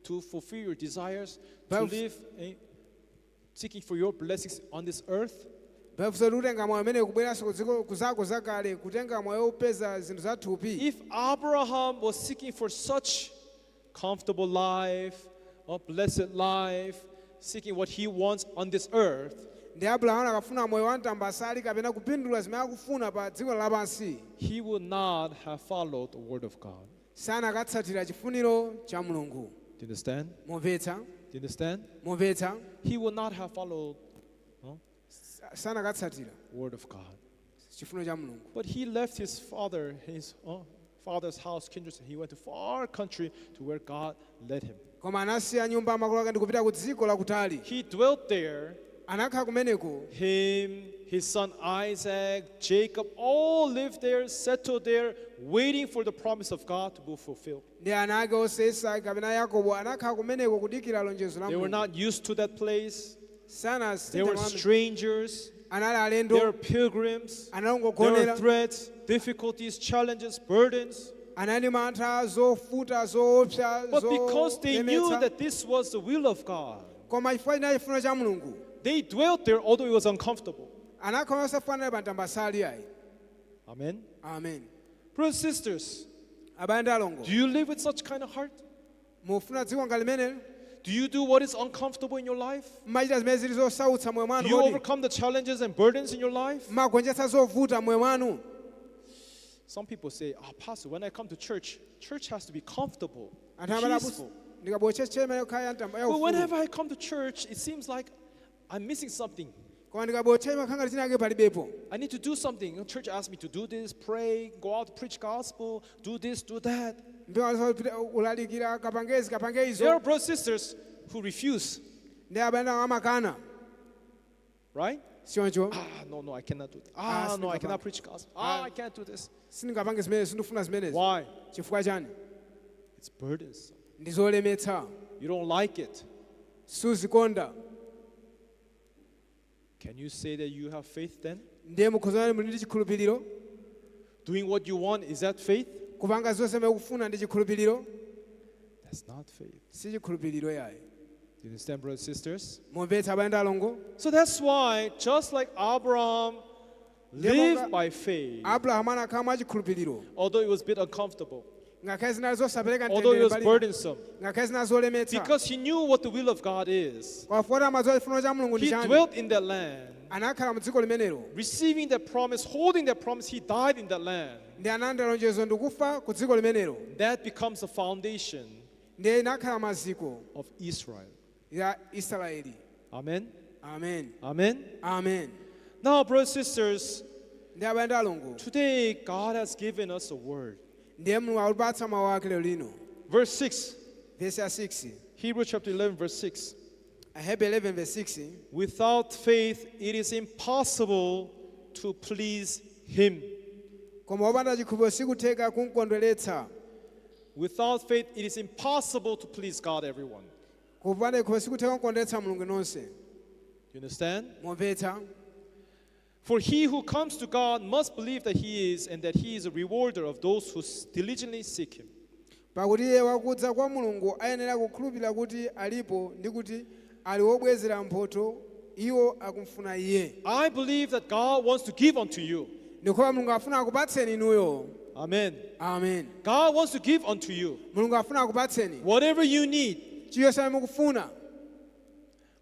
to fulfill your desires, to Bible- live seeking for your blessings on this earth? Baibulo kutenga mwayi umene kubweranso ku dziko kuzako zakale kutenga mwayi wopeza zinthu za thupi. If Abraham was seeking for such comfortable life, a blessed life, seeking what he wants on this earth, ndi Abrahamu akafuna moyo wa mtambasali kapena kupindula zimene akufuna pa dziko lapansi, he would not have followed the word of God. Sanakatsatira chifuniro cha Mulungu. Do you understand? Mumvetsa? Do you understand? Mumvetsa? He would not have followed, huh, Sanakatsatira word of God. Chifuniro cha Mulungu. But he left his father, his father's house, kindred, and he went to far country to where God led him. Koma anasiya nyumba ya makolo ake ndikupita ku dziko lakutali. He dwelt there. Anakhala kumeneko. Him, his son Isaac, Jacob, all lived there, settled there, waiting for the promise of God to be fulfilled. Ndi ana ake onse Isake kapena Yakobo anakhala kumeneko kudikira lonjezo la They were Mulungu. Not used to that place. Sana They were strangers. anali They were alendo. Pilgrims. There were Analongogonera. Threats, difficulties, challenges, burdens. Anali mantha zovuta zoopsa But because they knew zolemetsa. That this was the will of God, Koma chifukwa chinali chifuniro cha Mulungu, they dwelt there although it was uncomfortable. Anakhala osafanana pa mtambasali ayi. Amen. Amen. Brothers and sisters, abale ndi alongo, do you live with such kind of heart? Mufuna dziko ngati limeneli? Do you do what is uncomfortable in your life? Mmachita zimene zili zosautsa moyo Do mwanu you kodi? Overcome the challenges and burdens in your life? Mmagonjetsa zovuta moyo mwanu? Some people say, "Ah, Pastor, when I come to church, church has to be comfortable, Anthu amati peaceful." Ndikabwera church imene kukhala ya mtamba But ya ufulu. whenever I come to church, it seems like I'm missing something. Koma ndikabwera church imakhala ngati china chake palibepo. I need to do something. The church asked me to do this, pray, go out, preach gospel, do this, do that. Mpingo ulalikira kapange izi kapange There izo. are brothers and sisters who refuse, Ndi abale amakana. Right? Sichoncho? Ah, no, no, I cannot do that. Ah, Ah, no, I sindingapange. cannot preach gospel. Ah, I can't do this. Sindingapange zimenezi, sindikufuna zimenezi. Why? Chifukwa chani? It's burdensome. Ndi zolemetsa. You don't like it. Suzikonda. Can you say that you have faith then? Ndiye mukhoza kunena muli ndi chikhulupiriro? Doing what you want, is that faith? Kupanga zonse zimene ukufuna ndi chikhulupiriro? That's not faith. Si chikhulupiriro yayi. Do you understand, brothers and sisters? Mumvetsa abale ndi alongo? So that's why, just like Abraham lived by faith, Abrahamu anakhala mwa chikhulupiriro, although it was a bit uncomfortable, ngakhale zinali zosapereka although it mtendere was pali- burdensome, ngakhale zinali zolemetsa, because he knew what the will of God is, kwafuata amadziwa chifuniro cha Mulungu ndi he chani. dwelt in that land, Anakhala mu dziko limenelo, receiving that promise, holding that promise, he died in that land. ndi analandira lonjezo ndikufa ku dziko limenelo. That becomes the foundation Ndiye inakhala maziko of Israel. Ya Israeli. Amen. Amen. Amen. Amen. Now, brothers and sisters, Ndi abale ndi alongo, today God has given us a word. Ndiye Mulungu akutipatsa mawu ake lero lino. Verse 6, Verse ya 6. Hebrews chapter 11, verse 6. Ahebri 11 verse 6. Without faith, it is impossible to please Him. Koma wopanda chikhulupiriro sikutheka kumkondweretsa. Without faith, it is impossible to please God, everyone. Kupanda chikhulupiriro sikutheka kumkondweretsa Mulungu nonse. You understand? Mumvetsa? For he who comes to God must believe that He is, and that He is a rewarder of those who diligently seek Him. Pakuti iye wakudza kwa Mulungu ayenera kukhulupirira kuti alipo ndi kuti ali wobwezera mphotho iwo akumfuna iye. I believe that God wants to give unto you. Ndikhulupirira Mulungu afuna akupatseni inuyo. Amen. Amen. God wants to give unto you Mulungu afuna akupatseni whatever you need. chiyonse mukufuna.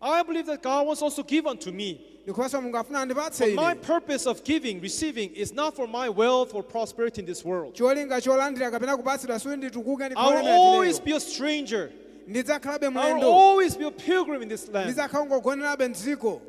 I believe that God wants also to give unto me. Ndikhulupirira Mulungu afuna andipatse But my ine. purpose of giving, receiving, is not for my wealth or prosperity in this world. Cholinga cholandira kapena kupatsidwa sikuti nditukuke. I will always be a stranger. Ndidzakhalabe I will mlendo. always be a pilgrim in this land. Ndidzakhala ngogonerabe mdziko.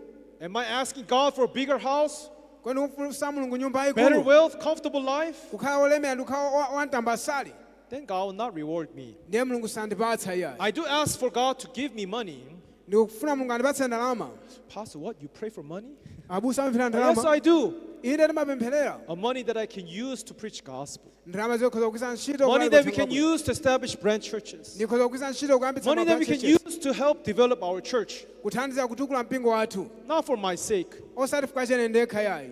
Am I asking God for a bigger house, Kodi ndikufunsa Mulungu nyumba better yayikulu, wealth, comfortable life? kukhala wolemera ndi kukhala wamtambasali? Then God will not reward me. Ndiye Mulungu sandipatsa iyayi. I do ask for God to give me money. Ndikufuna Mulungu andipatse ndalama. Pastor, what? You pray for money? Abusa amapemphera Yes, ndalama? I do. Ine ndimapempherera. A money that I can use to preach gospel. Ndalama zokhoza kugwiritsa ntchito Money kulalika that we uthenga can wabwino. use to establish branch churches. Ndikhoza kugwiritsa ntchito kuyambitsa Money that we ma can branch churches. use to help develop our church. Kuthandiza kutukula mpingo wathu. Not for my sake. Osati chifukwa chene ndekha yayi.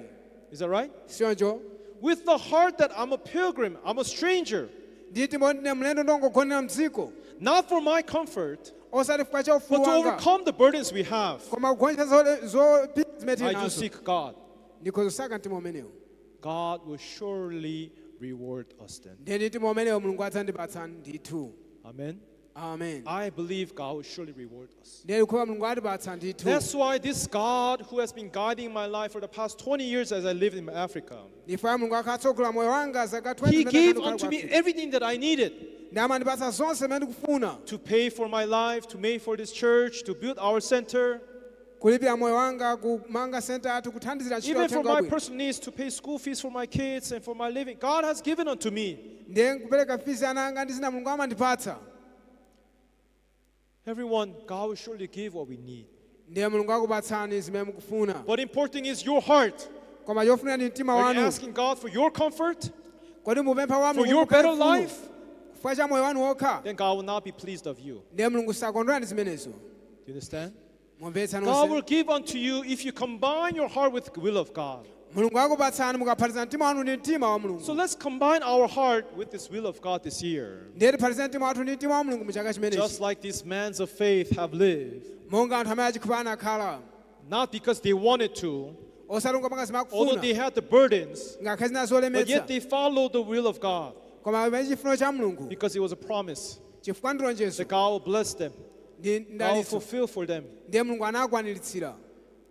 Is that right? Sioncho? With the heart that I'm a pilgrim, I'm a stranger. Nditi ndine mlendo ndongogonera mdziko. Not for my comfort, Osati chifukwa cha ufulu but to wanga, overcome the burdens we have. koma kugonjetsa zopinga zimene tili I do nazo. seek God. Ndikhoza kusaka mtima umenewo. God will surely reward us then. Ndiye ndi mtima umenewo Mulungu adzandipatsa ndithu. Amen. Amen. I believe God will surely reward us. Ndiye ndikukhulupirira Mulungu atipatsa ndithu. That's why this God who has been guiding my life for the past 20 years as I lived in Africa, Ndifa Mulungu akhatsogola moyo wanga zaka 20 He zimene gave ndakhala unto ku me Africa. everything that I needed Ndi amandipatsa zonse zimene ndikufuna, to pay for my life, to pay for this church, to build our center, kulipira moyo wanga, kumanga senta athu, kuthandizira ntchito even for uthenga my wabwino. personal needs, to pay school fees for my kids and for my living. God has given unto me. Ndiye nkupereka fees ana anga ndi zina Mulungu amandipatsa. Everyone, God will surely give what we need. Ndiye Mulungu akupatsani zimene mukufuna. But important is your heart. Koma chofuna ndi mtima Are you wanu. asking God for your comfort, Kodi mupempha wa for Mulungu your mukhale better mfulu, life? chifukwa cha moyo wanu wokha? Then God will not be pleased of you. Ndiye Mulungu sakondwera ndi zimenezo. Do you understand? Mumvetsa God nonse? will give unto you if you combine your heart with the will of God. Mulungu akupatsani mukaphatiza mtima wanu ndi mtima wa So Mulungu. let's combine our heart with this will of God this year. Ndiye tiphatize mtima wathu ndi mtima wa Mulungu mu chaka Just chimenechi, like these men of faith have lived, monga anthu amene achikhulupiriro anakhala, not because they wanted to, osati kungopanga zimene although akufuna, they had the burdens, ngakhale zina but zolemetsa, yet they followed the will of God koma pamene chifuniro cha Mulungu, because it was a promise chifukwa ndi lonjezo that God will bless them, ndi God will ndalitso. fulfill for them. Ndiye Mulungu anakwaniritsira.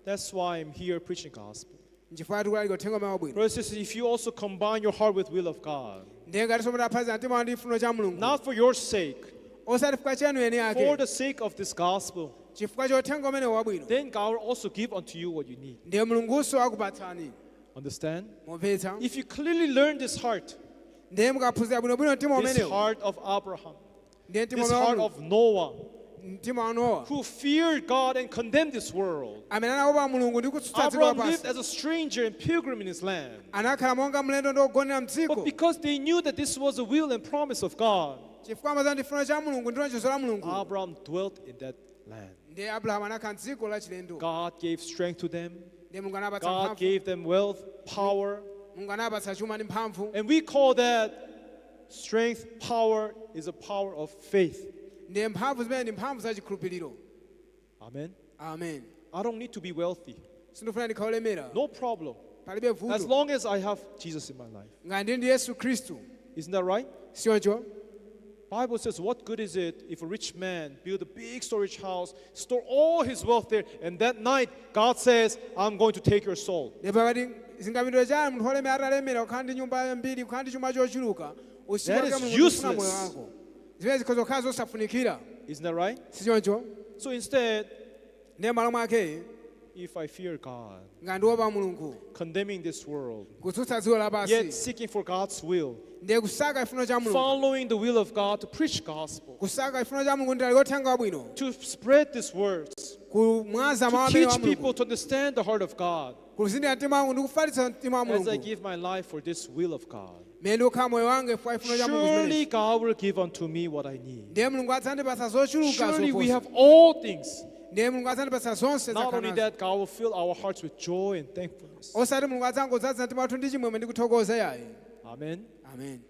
That's why I'm here preaching gospel. Nchifukwa tikulalika uthenga umene wabwino. Brothers and sisters, if you also combine your heart with will of God, Ndiye ngati mutaphatiza mtima wanu ndi chifuniro cha Mulungu, not for your sake, Osati chifukwa chanu eni for ake the sake of this gospel, chifukwa cha uthenga umene wabwino then God will also give unto you what you need. Ndiye mulungunso akupatsani. Understand? Mumvetsa? If you clearly learn this heart, Ndiye mukaphunzira bwinobwino mtima this umenewu heart of Abraham, ndiye mtima this umene wa heart Mulungu, of Noah, mtima wa Nowa who feared God and condemned this world. Amene anaopa mulungu ndi kutsutsa dziko Abraham lived lapansi as a stranger and pilgrim in his land. Anakhala monga mlendo ndi wogonera mdziko But because they knew that this was the will and promise of God, chifukwa amadziwa ndi chifuniro cha mulungu ndi lonjezo la mulungu Abraham dwelt in that land. Ndiye abrahamu anakhala mdziko la chilendo. God gave strength to them. Ndiye mulungu anapatsa God mphamvu gave them wealth, power. Mulungu anapatsa chuma ndi mphamvu. And we call that strength, power, is a power of faith. Ndiye mphamvu zimene ndi mphamvu za chikhulupiriro. Amen. Amen. I don't need to be wealthy. Sindifuna ndikhale olemera. No problem. Palibe As vuto long as I have Jesus in my life. Ngati ndili ndi yesu khristu. Isn't that right? Sichoncho? Bible says, what good is it if a rich man build a big storage house, store all his wealth there, and that night God says, I'm going to take your soul. Ndipo pakati zingapindule chani munthu olemera atalemera kukhala ndi nyumba yambiri kukhala ndi chuma chochuluka usiku That wake is Mulungu akufuna moyo useless. wako zimene zikhoza kukhala zosafunikira. Isn't that right? Sichoncho? So instead, Ndiye malo mwake if I fear God, ngati ndiopa mulungu condemning this world, kutsutsa dziko yet lapansi seeking for God's will, ndiye kusaka chifuniro cha mulungu following the will of God to preach gospel, kusaka chifuniro cha mulungu ndi uthenga wabwino to spread these words, kumwaza to mawu amene wa teach people mulungu to understand the heart of God, kuzindikira mtima wangu ndi kufalitsa mtima wa as I mulungu give my life for this will of God, mmene ndikukhala moyo wanga chifukwa chifuniro cha mulungu surely chimenechi God will give unto me what I need. Ndiye mulungu adzandipatsa zochuluka Surely we zoposa. have all things. Ndiye mulungu adzandipatsa zonse Not only zakhala nazo. that, God will fill our hearts with joy and thankfulness. Osati mulungu adzangodzaza mtima wathu ndi chimwemwe ndi kuthokoza yayi. Amen. Amen.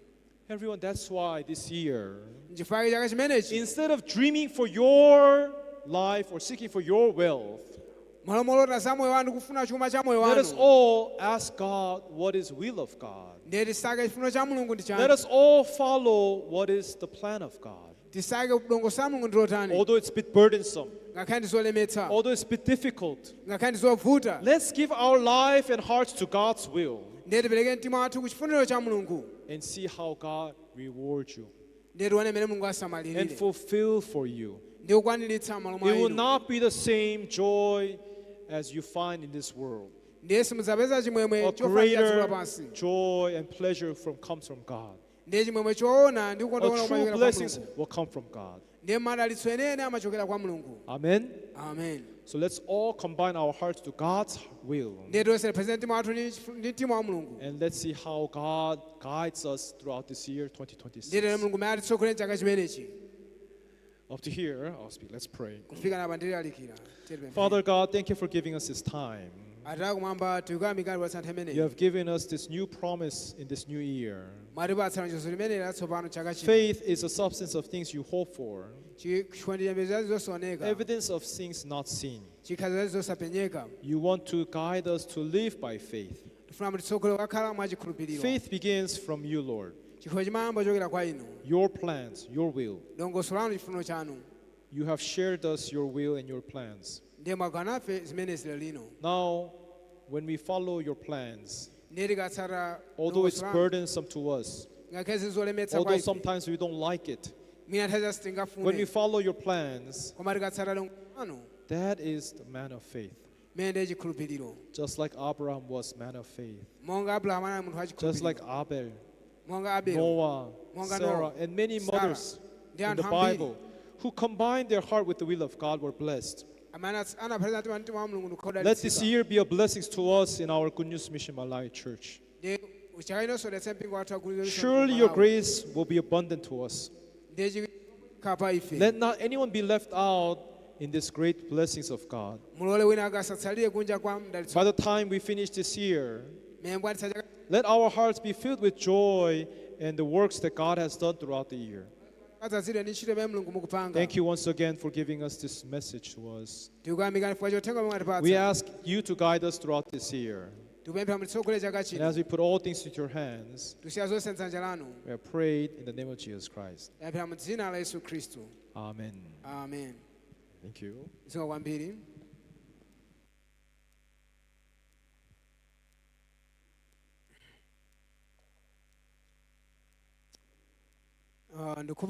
Everyone, that's why this year, Nchifukwa chaka chimenechi instead of dreaming for your life or seeking for your wealth, malo molota za moyo wanu kufuna chuma cha moyo let us wanu all ask God what is will of God. Ndiye tisake chifuniro cha mulungu ndi Let chani us all follow what is the plan of God. Tisake dongosolo la mulungu ndi lotani Although it's a bit burdensome, ngakhale ndi zolemetsa although it's a bit difficult, ngakhale ndi zovuta let's give our life and hearts to God's will ndiye tipereke mtima wathu ku chifuniro cha mulungu and see how God rewards you ndiye tione mmene mulungu and asamalirire fulfill for you. Ndi kukwaniritsa malo mwa It will inu not be the same joy as you find in this world. Ndiye simudzapeza chimwemwe A chofanana dziko greater lapansi joy and pleasure comes from God. Ndiye chimwemwe choona ndi A kukondwera true kumachokera kwa blessings mulungu will come from God. Ndiye madalitso enene amachokera kwa mulungu. Amen. Amen. So let's all combine our hearts to God's will. Ndiye tonse tipeze mtima wathu ndi mtima wa mulungu And let's see how God guides us throughout this year, Ndiye tione 2026. mulungu mmene atitsogolere chaka chimenechi. Up to here, I'll speak. Let's pray. Kufika napa ndililalikira. Tiyeni. Father God, thank you for giving us this time. Atate kumwamba tikuyamikani potipatsa nthawi You imeneyi have given us this new promise in this new year. Mwatipatsa lonjezo limeneli latsopano chaka chino. Faith is the substance of things you hope for, Chiyembekezo zosaoneka evidence of things not seen. Chikhalidwe zosapenyeka. You want to guide us to live by faith. Tifuna mutitsogolere kukhala mwachikhulupiriro. Faith begins from you, Lord. Chikhulupiriro chimayamba kuchokera kwa inu. Your plans, your will. Dongosolo lanu chifuniro chanu. You have shared us your will and your plans. Ndiye mwagawana nafe zimenezi lero lino. Now, when we follow your plans, Ndiye tikatsata although it's dongosolo lanu, burdensome to us, ngakhale zizolemetsa kwa although ife sometimes we don't like it, mwina nthawi zina when we sitingafune follow your plans, koma tikatsata dongosolo lanu that is the man of faith. mmene ndiye chikhulupiriro. Just like Abraham was man of faith, Monga abrahamu anali munthu just like wachikhulupiriro Abel, monga abelo Noah, Monga Sarah, Noah, and many Sarah, mothers ndi in the anthu ambiri Bible who combined their heart with the will of God were blessed. Amene anaphatira mtima mtima wa mulungu Let this ndikukhala year be a blessing to us in our Good News Mission Malawi Church. Ndiye chaka chinonso dalitsa mpingo wathu wa Good News Mission Surely your Malawi. grace will be abundant to us. Ndiye chikhala pa ife. Let not anyone be left out in these great blessings of God. Mulole wina akasatsalire kunja kwa mdalitso. By the time we finish this year, Mmene mbwatitsa chaka let our hearts be filled with joy and the works that God has done throughout the year. Adzazidwe ndi ntchito imene mulungu mukupanga. Thank you once again for giving us this message to us. Tikuyamikani chifukwa chothenga omwe We mwatipatsa. ask you to guide us throughout this year. Tikupemphera mutitsogolere chaka And chino. as we put all things into your hands, Tisiya zonse m'dzanja lanu. we have prayed in the name of Jesus Christ. Tapemphera mu dzina la yesu khristu. Amen. Amen. Thank you. Zikomo kwambiri. Ah, ndikhupa